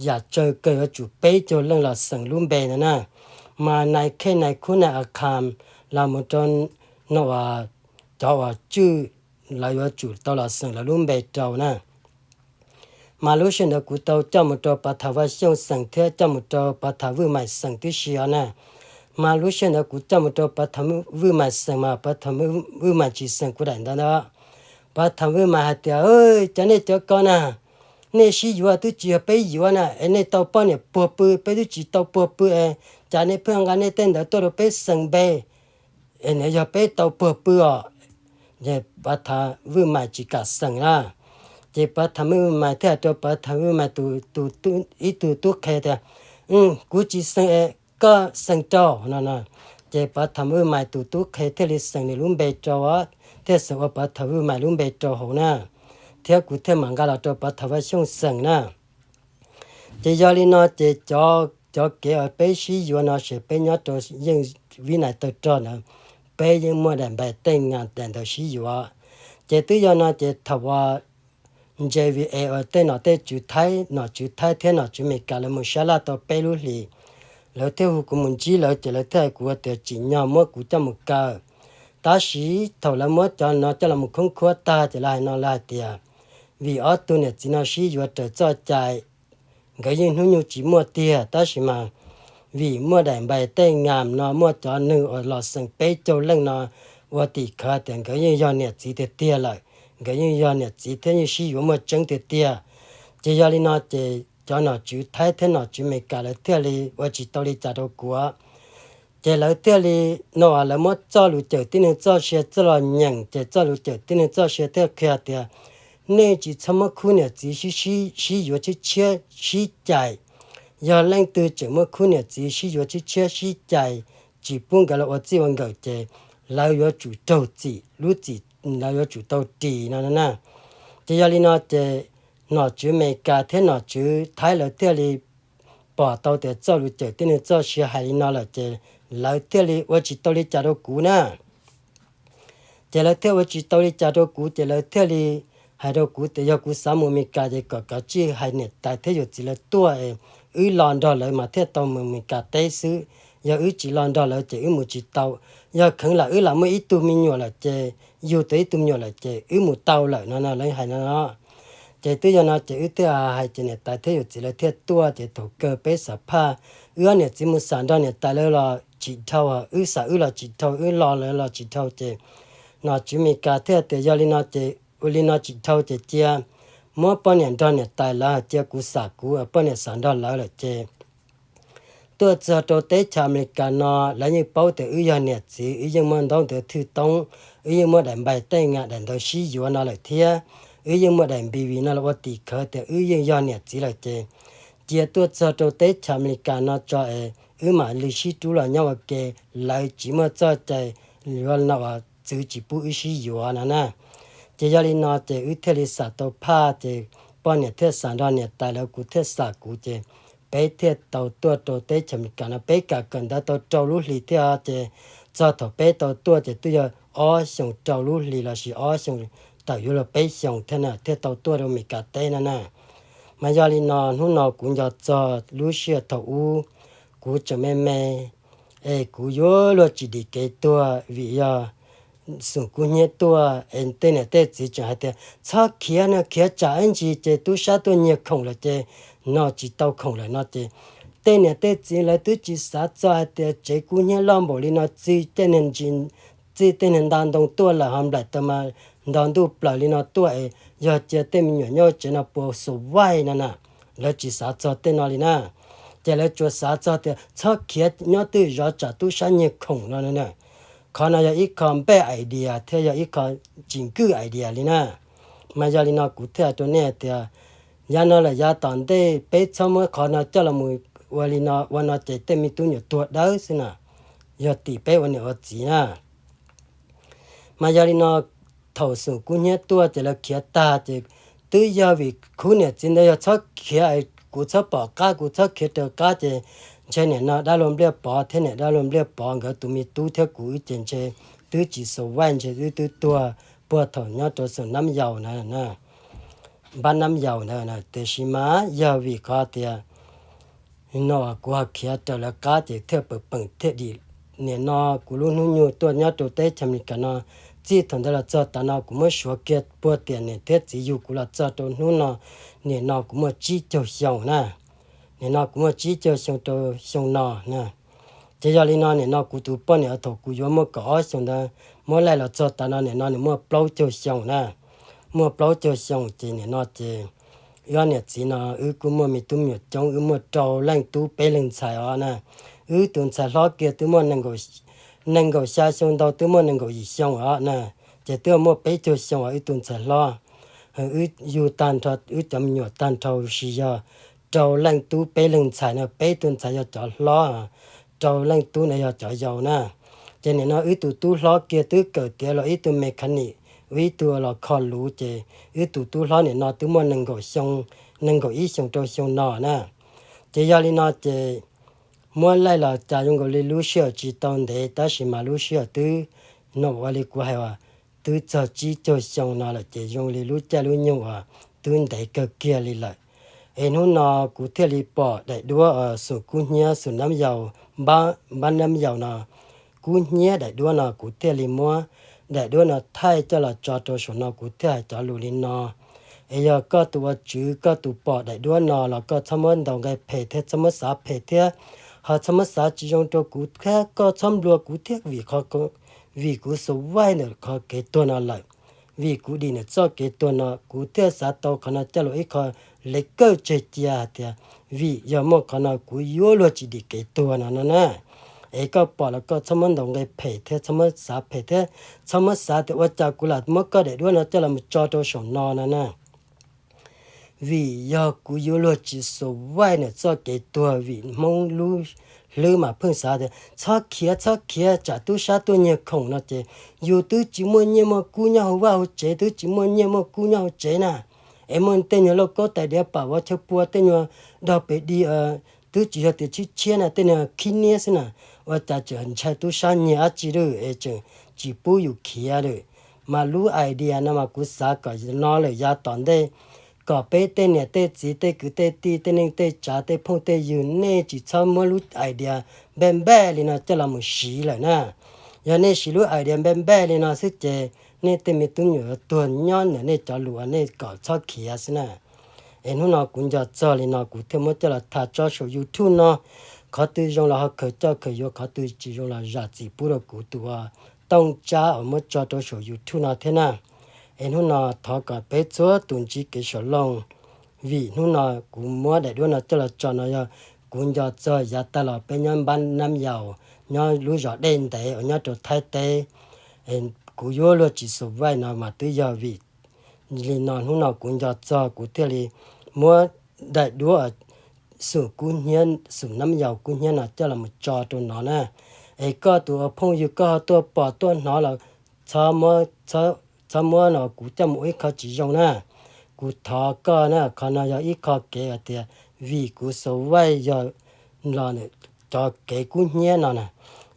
yam tsawg kawg yuav tsum peb caug leej los xeem lub npe no na. Mas nais khej nais khub nais a kham los mus rau no uas cov uas tswj lawv yuav tsum tau los xeem lawv lub npe rau na. Mas lub sij hawm ntawd kuv tau coj mus rau Pov Tham Vaj Xyooj xeem thiab coj mus rau Pov Tham Vwj Maim xeem tib si os na. Mas lub sij hawm ntawd kuv coj mus rau Pov Tham Vwj Maim xeem mas Pov Tham Vwj Maim tsis xeem kuv daim ntawv ntawd. Pov Tham Vwj Maim hais tias, cov nej cov ko na, nej sib yuav twb tsis yog peb yuav na, es nej tau poj niam puag pw, peb twb tsis tau puag pw es cas nej pheej nqa nej tej ntawd tuaj rau peb xeem npe, es nws yog peb tau puag pw os. Ces Pov Tham Vwj Maim tsis kam xeem na. Ces Pov Tham Vwj Maim thiaj hais rau Pov Tham Vwj Maim tus, ib tug tub qhe tias, kuv tsis xeem es koj xeem rau no no. Ces Pov Tham Vwj Maim tus tub qhe thiaj li xeem nws lub npe rau, thiaj xeem ua Pov Tham Vwj Maim lub npe rau hauv na, thiab kuv thiaj mam nqa los rau Pov Tham Vaj Xyooj xeem na. Ces yog li no ces cov, cov kev uas peb sib yuav no ces peb nyob rau yeej vib nais tawg rog ntawd, peb yeej muaj daim npais tej nas daim ntawv sib yuav. Ces twb yog no ces thaum uas J V A uas tej nom tej tswv Thaib, nom tswv Thaib thiab nom tswv Amelikas lawv mus sab laj tau peb lub hlis, lawv thiaj hu kuv mus ntsib lawv ces lawv thiaj hais kuv tias tsim nyog muab kuv coj mus kaw. Tab sis thaum lawv muab cov no coj los mus khoob khuab tag ces lawv hais no lawv hais tias, vim ob tug niam txiv no sib yuav raws txoj cai, nkawd yeej hnub nyoog tsis muaj tiag, tab sis mas vim muaj daim npais tej nas no muaj cov neeg uas los xeem peb caug leej no ua tim khawv tias nkawd yeej yog niam txiv tiag tiag lawm, nkawd yeej yog niam txiv thiab yeej sib yuav muaj tseeb tiag tiag. Ces yog li no ces cov nom tswv Thaib thiab nom tswv Amelikas lawv thiaj li ua tsis tau li cas rau kuv. Ces lawv thiaj li, no lawv muab txoj lus cawm tib neeg txoj sia txoj los nyeem, ces txoj lus cawm tib neeg txoj sia thiaj qhia tias, nej tsis txhob muab khub niam txiv sib yuav tshiab tshiab sib cais. Yog leej twg tseem muab khub niam txiv sib yuav tshiab tshiab sib cais, tsis pub nkawd los ua txij ua nkawm ces lawv yuav tsum raug txim, lub txim lawv yuav tsum tau ris no na. Ces yog li no ces nom tswv Amelikas thiab nom tswv Thaib lawv thiaj li pom tau tias txoj lus cawm tib neeg txoj sia hais li no lawm ces lawv thiaj li ua tsis tau li cas rau kuv na. Ces lawv thiaj ua tsis tau li cas rau kuv ces lawv thiaj li hais rau kuv tias yog kuv xav mus Amelikas ces kom kav tsij hais niam tais thiab yawm txiv lawv tuaj es wb los nrog lawv mas thiaj tau mus Amelikas teb xwb. Yog wb tsis los nrog lawv ces wb mus tsis tau. Yog kheev lam wb lam muaj ib tug me nyuam lawm ces, yug tau ib tug me nyuam lawm ces wb mus tau lawm no no lawv hais no. Ces twb yog no ces wb thiaj hais ces niam tais thiab yawm txiv lawv thiaj tuaj ces thaum kawg peb xam phaj, wb ob niam txiv mus xam nrog niam tais lawv los tsis dhau, wb xav wb los tsis dhau, wb lo lawv los tsis dhau ces nom tswv Amelikas thiaj tias yog li no ces ua li no tsis dhau ces cia muab poj niam nrog niam tais lawv cia kuv xam kuv, poj niam xav nrog lawv lawm ces tuaj txog rau teb chaws Amelikas no lawv yeej paub tias wb yog niam txiv, wb yeej muaj ntaub ntawv thwj toob, wb yeej muaj daim npais tej nga daim ntawv sib yuav no lawm thiab, wb yeej muaj daim B V no los ua tim khawv tias wb yeej yog niam txiv lawm ces cia tuaj txog rau teb chaws Amelikas no tso es wb mam li sib rub los nyob ua ke, lawv tsis muaj txoj cai yuav no uas txwv tsis pub wb sib yuav no na. Ces yog li no ces wb thiaj li xam tau phaj ces poj niam thiaj xam nrog niam tais lawv, kuv thiaj xam kuv ces peb thiaj tau tuaj rau teb chaws Amelikas no. Peb kam kawm ntawv tau rau lub hlis thiab ces txog thaum peb tau tuaj ces twb yog ob xyoos rau lub hlis lossis ob xyoos tawm yuav luag peb xyoos thiab na thiaj tau tuaj rau Amelikas teb no na. Mas yog li no hnub no kuv nco txog lub sij hawm thaum ub kuv tseem me me es kuv yuav luag tsis dim kev tuag vim yog xum kub hnyiab tuaj es tej niam tej txiv tseem hais tias txhob khiav no, khiav tsam ib ntsis ces tub sab tuaj nyiag khoom lawm ces no tsis tau khoom lawm no ces tej niam tej txiv lawv twb tsis xav txog hais tias tsev kub hnyiab loj npaum li no txij tej niag ntsis, txij tej niag nta ntoo tuaj lawm ho nplaim tau mas nto ntuj plaws li no tuaj es yog cia tej me nyuam nyob tsev no puas survive no na. Lawv tsis xav txog tej no li na. Ces lawv tsuas xav txog tias txhob khiav nyob twj zov tsam tub sab nyiag khoom no na. Qhov no yog ib qho bad idea thiab yog ib qho tsis good idea li na. Mas yog li no kuv thiaj hais rau nej tias yav no lawm yav tom ntej peb txhob muab qhov no coj los mus ua li no ua no ces tej me tub nyuam tuag dawb xwb na, yog tim peb ua niam ua txiv na. Mas yog li no thaum xum kub hnyiab tuaj ces lawv khiav tag ces twb yog vim khub niam txiv ntawd yog txhob khiav, kuv txhob pom qab, kuv txhob khiav raws qab ces ntshe niam no dab laug Npliaj Pov thiab niam dab laug Npliaj Pov nkawd tus me tub thiab kuv wb ces ntshe twb tsis survive, ntshe wb twb tuag puag thaum nyob rau xum Nab Yaus na, Npab Nab Yaus ntawd. Tiam sis mas yog vim qhov tias no kuv ho khiav raws lawv qab ces thiaj peem peem thiaj dim. Nim no kuv lub hnub nyoog tuaj nyob rau teb chaws Amelikas no, txij thaum ntawd los txog tav no kuv muab suav kiag puag tiam niam thiab txiv yug kuv los txog rau hnub no, nim no kuv muaj tsib caug xyoo na. Nim no kuv muaj tsib caug xyoo rau xyoo no na. Ces yog li no nim no kuv tus poj niam thaum kuv yuav muaj kaum ob xyoos ntawd muab laij los txog tav no nim no nws muaj plaub caug xyoo na. Muaj plaub caug xyoo ces nim no ces wb niam txiv no wb kuj muaj me tub me nyuam coob, wb muaj rau leej tub peb leeg ntxhais os na. Wb tus ntxhais hlob kiag twb muaj nees nkaum xya xyoo ntau twb muaj nees nkaum yim xyoo os na. Ces twb muaj peb caug xyoo os wb tus ntxhais hlob. Wb yug tag nrho wb cov me nyuam tag nrho huv si yog rau leej tub peb leeg ntxhais na, peb tug ntxhais yog cov hlob, rau leej tub na yog cov yau na. Ces nim no wb tus tub hlob kiag twb kawm tiav los ib tug mechanic, ib tug los kho luv ces wb tus tub hlob nim no twb muaj nees nkaum xyoo, nees nkaum ib xyoos rau xyoo no na. Ces yog li no ces muab laij los cas zoo nkaus li lub sij hawm tsis tau ntev tab sis mas lub sij hawm twb, no ua li kuv hais uas twb txog tsib caug xyoo no lawm ces zoo li lub caij lub nyoog uas twb ntev kawg kiag li lawm. Es hnub no kuv thiaj li pom daim duab xum kub hnyiab xum Nab Yaus, Npab Nab Yaus no, kub hnyiab daim duab no kuv thiaj li muab daim duab no thaij coj los tso rau saum no kuv thiaj hais cov lus li no. Es yog koj tus ua tswv koj tus pom daim duab no los koj txhob muab ntaus nqe phem thiab txhob muab xav phem thiab, ho txhob muab xav tsis zoo rau kuv thiab, koj txhob nplua kuv thiab vim qhov, vim kuv survive ntawm qhov kev tuag no lawm. Vim kuv dim ntawm txoj kev tuag no kuv thiaj xav tau qhov no coj los ib qho lev kawj tseg cia hais tias vim yog muaj qhov no kuv yuav luag tsis dim kev tuag no no na. Es koj pom los koj txhob muab ntaus nqe phem thiab txhob muab xav phem thiab txhob muab xav tias ua cas kuv lam muab koj daim duab no coj los tso rau saum no no na. Vim yog kuv yuav luag tsis survive ntawm txoj kev tuag vim Hmoob lub hlwb mas pheej xav tias txhob khiav txhob khiav tsam tub sab tuaj nyiag khoom no ces yus twb tsis muaj nyiaj muaj kub nyob hauv vaj hauv tsev, twb tsis muaj nyiaj muaj kub nyob hauv tsev na. Es muaj tej nyuag lauj kaub tais diav pam vov chaw pua, tej nyuag dog pes dig, twb tsis yog tias tshiab tshiab na, tej nyuag khib niab xwb na, ua cas tseem ntshai tub sab nyiag dab tsi lawm es tseem tsis pub yus khiav lawm. Mas lub idea no mas kuv xav kom no lawm yav tom ntej kom peb tej niam tej txiv tej kwv tej tij tej neej tej tsav tej phooj tej ywg nej tsis txhob muab lub idea npaj npaj li no coj los mus siv lawm na. Yog nej siv lub idea npaj npaj li no xwb ces nej tej me tub me nyuam yuav tuag nyob ntawm nej cov lus uas nej kom txhob khiav xwb na. Es hnub no kuv nco txog li no kuv thiaj muab coj los tham tso saum YouTube no, qhov twg zoo los ho khaws coj khaws yuav, qhov twg tsis zoo los zam txim pub rau kuv tus Tooj Tsab uas muab tso rau saum YouTube no thiab na. Es hnub no thov kom peb txhua tus ntsib kev sawv looj, vim hnub no kuv muab daim duab no coj los tso no yog kuv nco txog yav tag los peb nyob npab nab yaus nyob lub zos Dej Ntev uas nyob rau Thaib teb. Kuv yuav luag tsis xus vaij no mas twb yog vim li no hnub no kuv nco txog kuv thiaj li muab daim duab xum kub hnyiab, xum nab yaus kub hnyiab no coj los mus tso rau no na. Es koj tus ua phooj ywg koj ho tuaj pom tuaj hnov los txhob muab no kuv coj mus ua ib qho tsis zoo na. Kuv thov koj na, qhov no yog ib qho kev hais tias vim kuv xus vaij yog los cov kev kub hnyiab no na.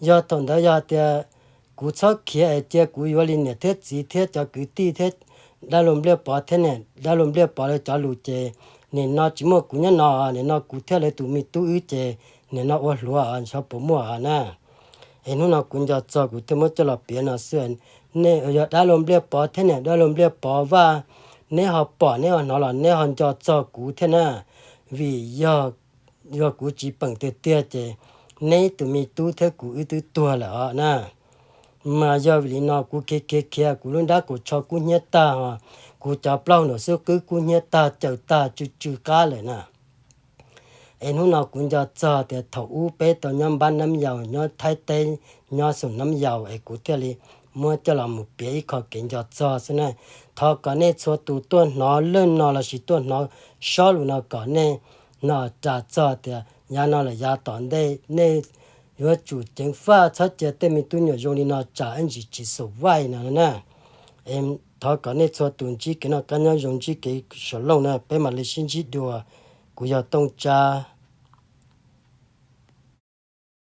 Yog thaum ntawd yog tias kuv txhob khiav es cia kuv yuav li niam thiab txiv thiab cov kwv tij thiab dab laug Npliaj Pov thiab niam dab laug Npliaj Pov lawv cov lus ces nim no tsis muaj kuv nyob no, nim no kuv thiab lawv tus me tub wb ces nim no ua hluav xyov puas muaj na. Es hnub no kuv nco txog kuv thiaj muab coj los piav no xwb. Nej yog dab laug Npliaj Pov thiab niam dab laug Npliaj Pov Vaj, neb ho pom neb ho hnov los neb ho nco txog kuv thiab na. Vim yog, yog kuv tsis peem tiag tiag ces neb tus me tub thiab kuv wb twb tuag lawm os na. Mas yog vim li no kuv khiav khiav khiav kuv lub nrab kaus tsho kub hnyiab tag, kuv cov plaub nraum xub qwb kub hnyiab tag, caws tag tsw tsw qab lawm na. Es hnub no kuv nco txog tias thaum ub peb tau nyob npab nab yaus nyob Thaib teb, nyob xum nab yaus es kuv thiaj li muab coj los mus piav ib qho kev nco txog xwb na. Thov kom nej txhua tus tuaj hnov leej no lossis tuaj hnov sob lus no kom nej no ras txog tias yav no lawm yav tom ntej nej yuav tsum ceev faj txhob cia tej me tub nyuam zoo li no tsam ib ntsis tsis xus vaij no na. Thov kom nej txhua tus ntsib kev noj qab nyob zoo ntsib kev sawv looj na, peb mam li sib ntsib dua. Kuv yog Tooj Tsab.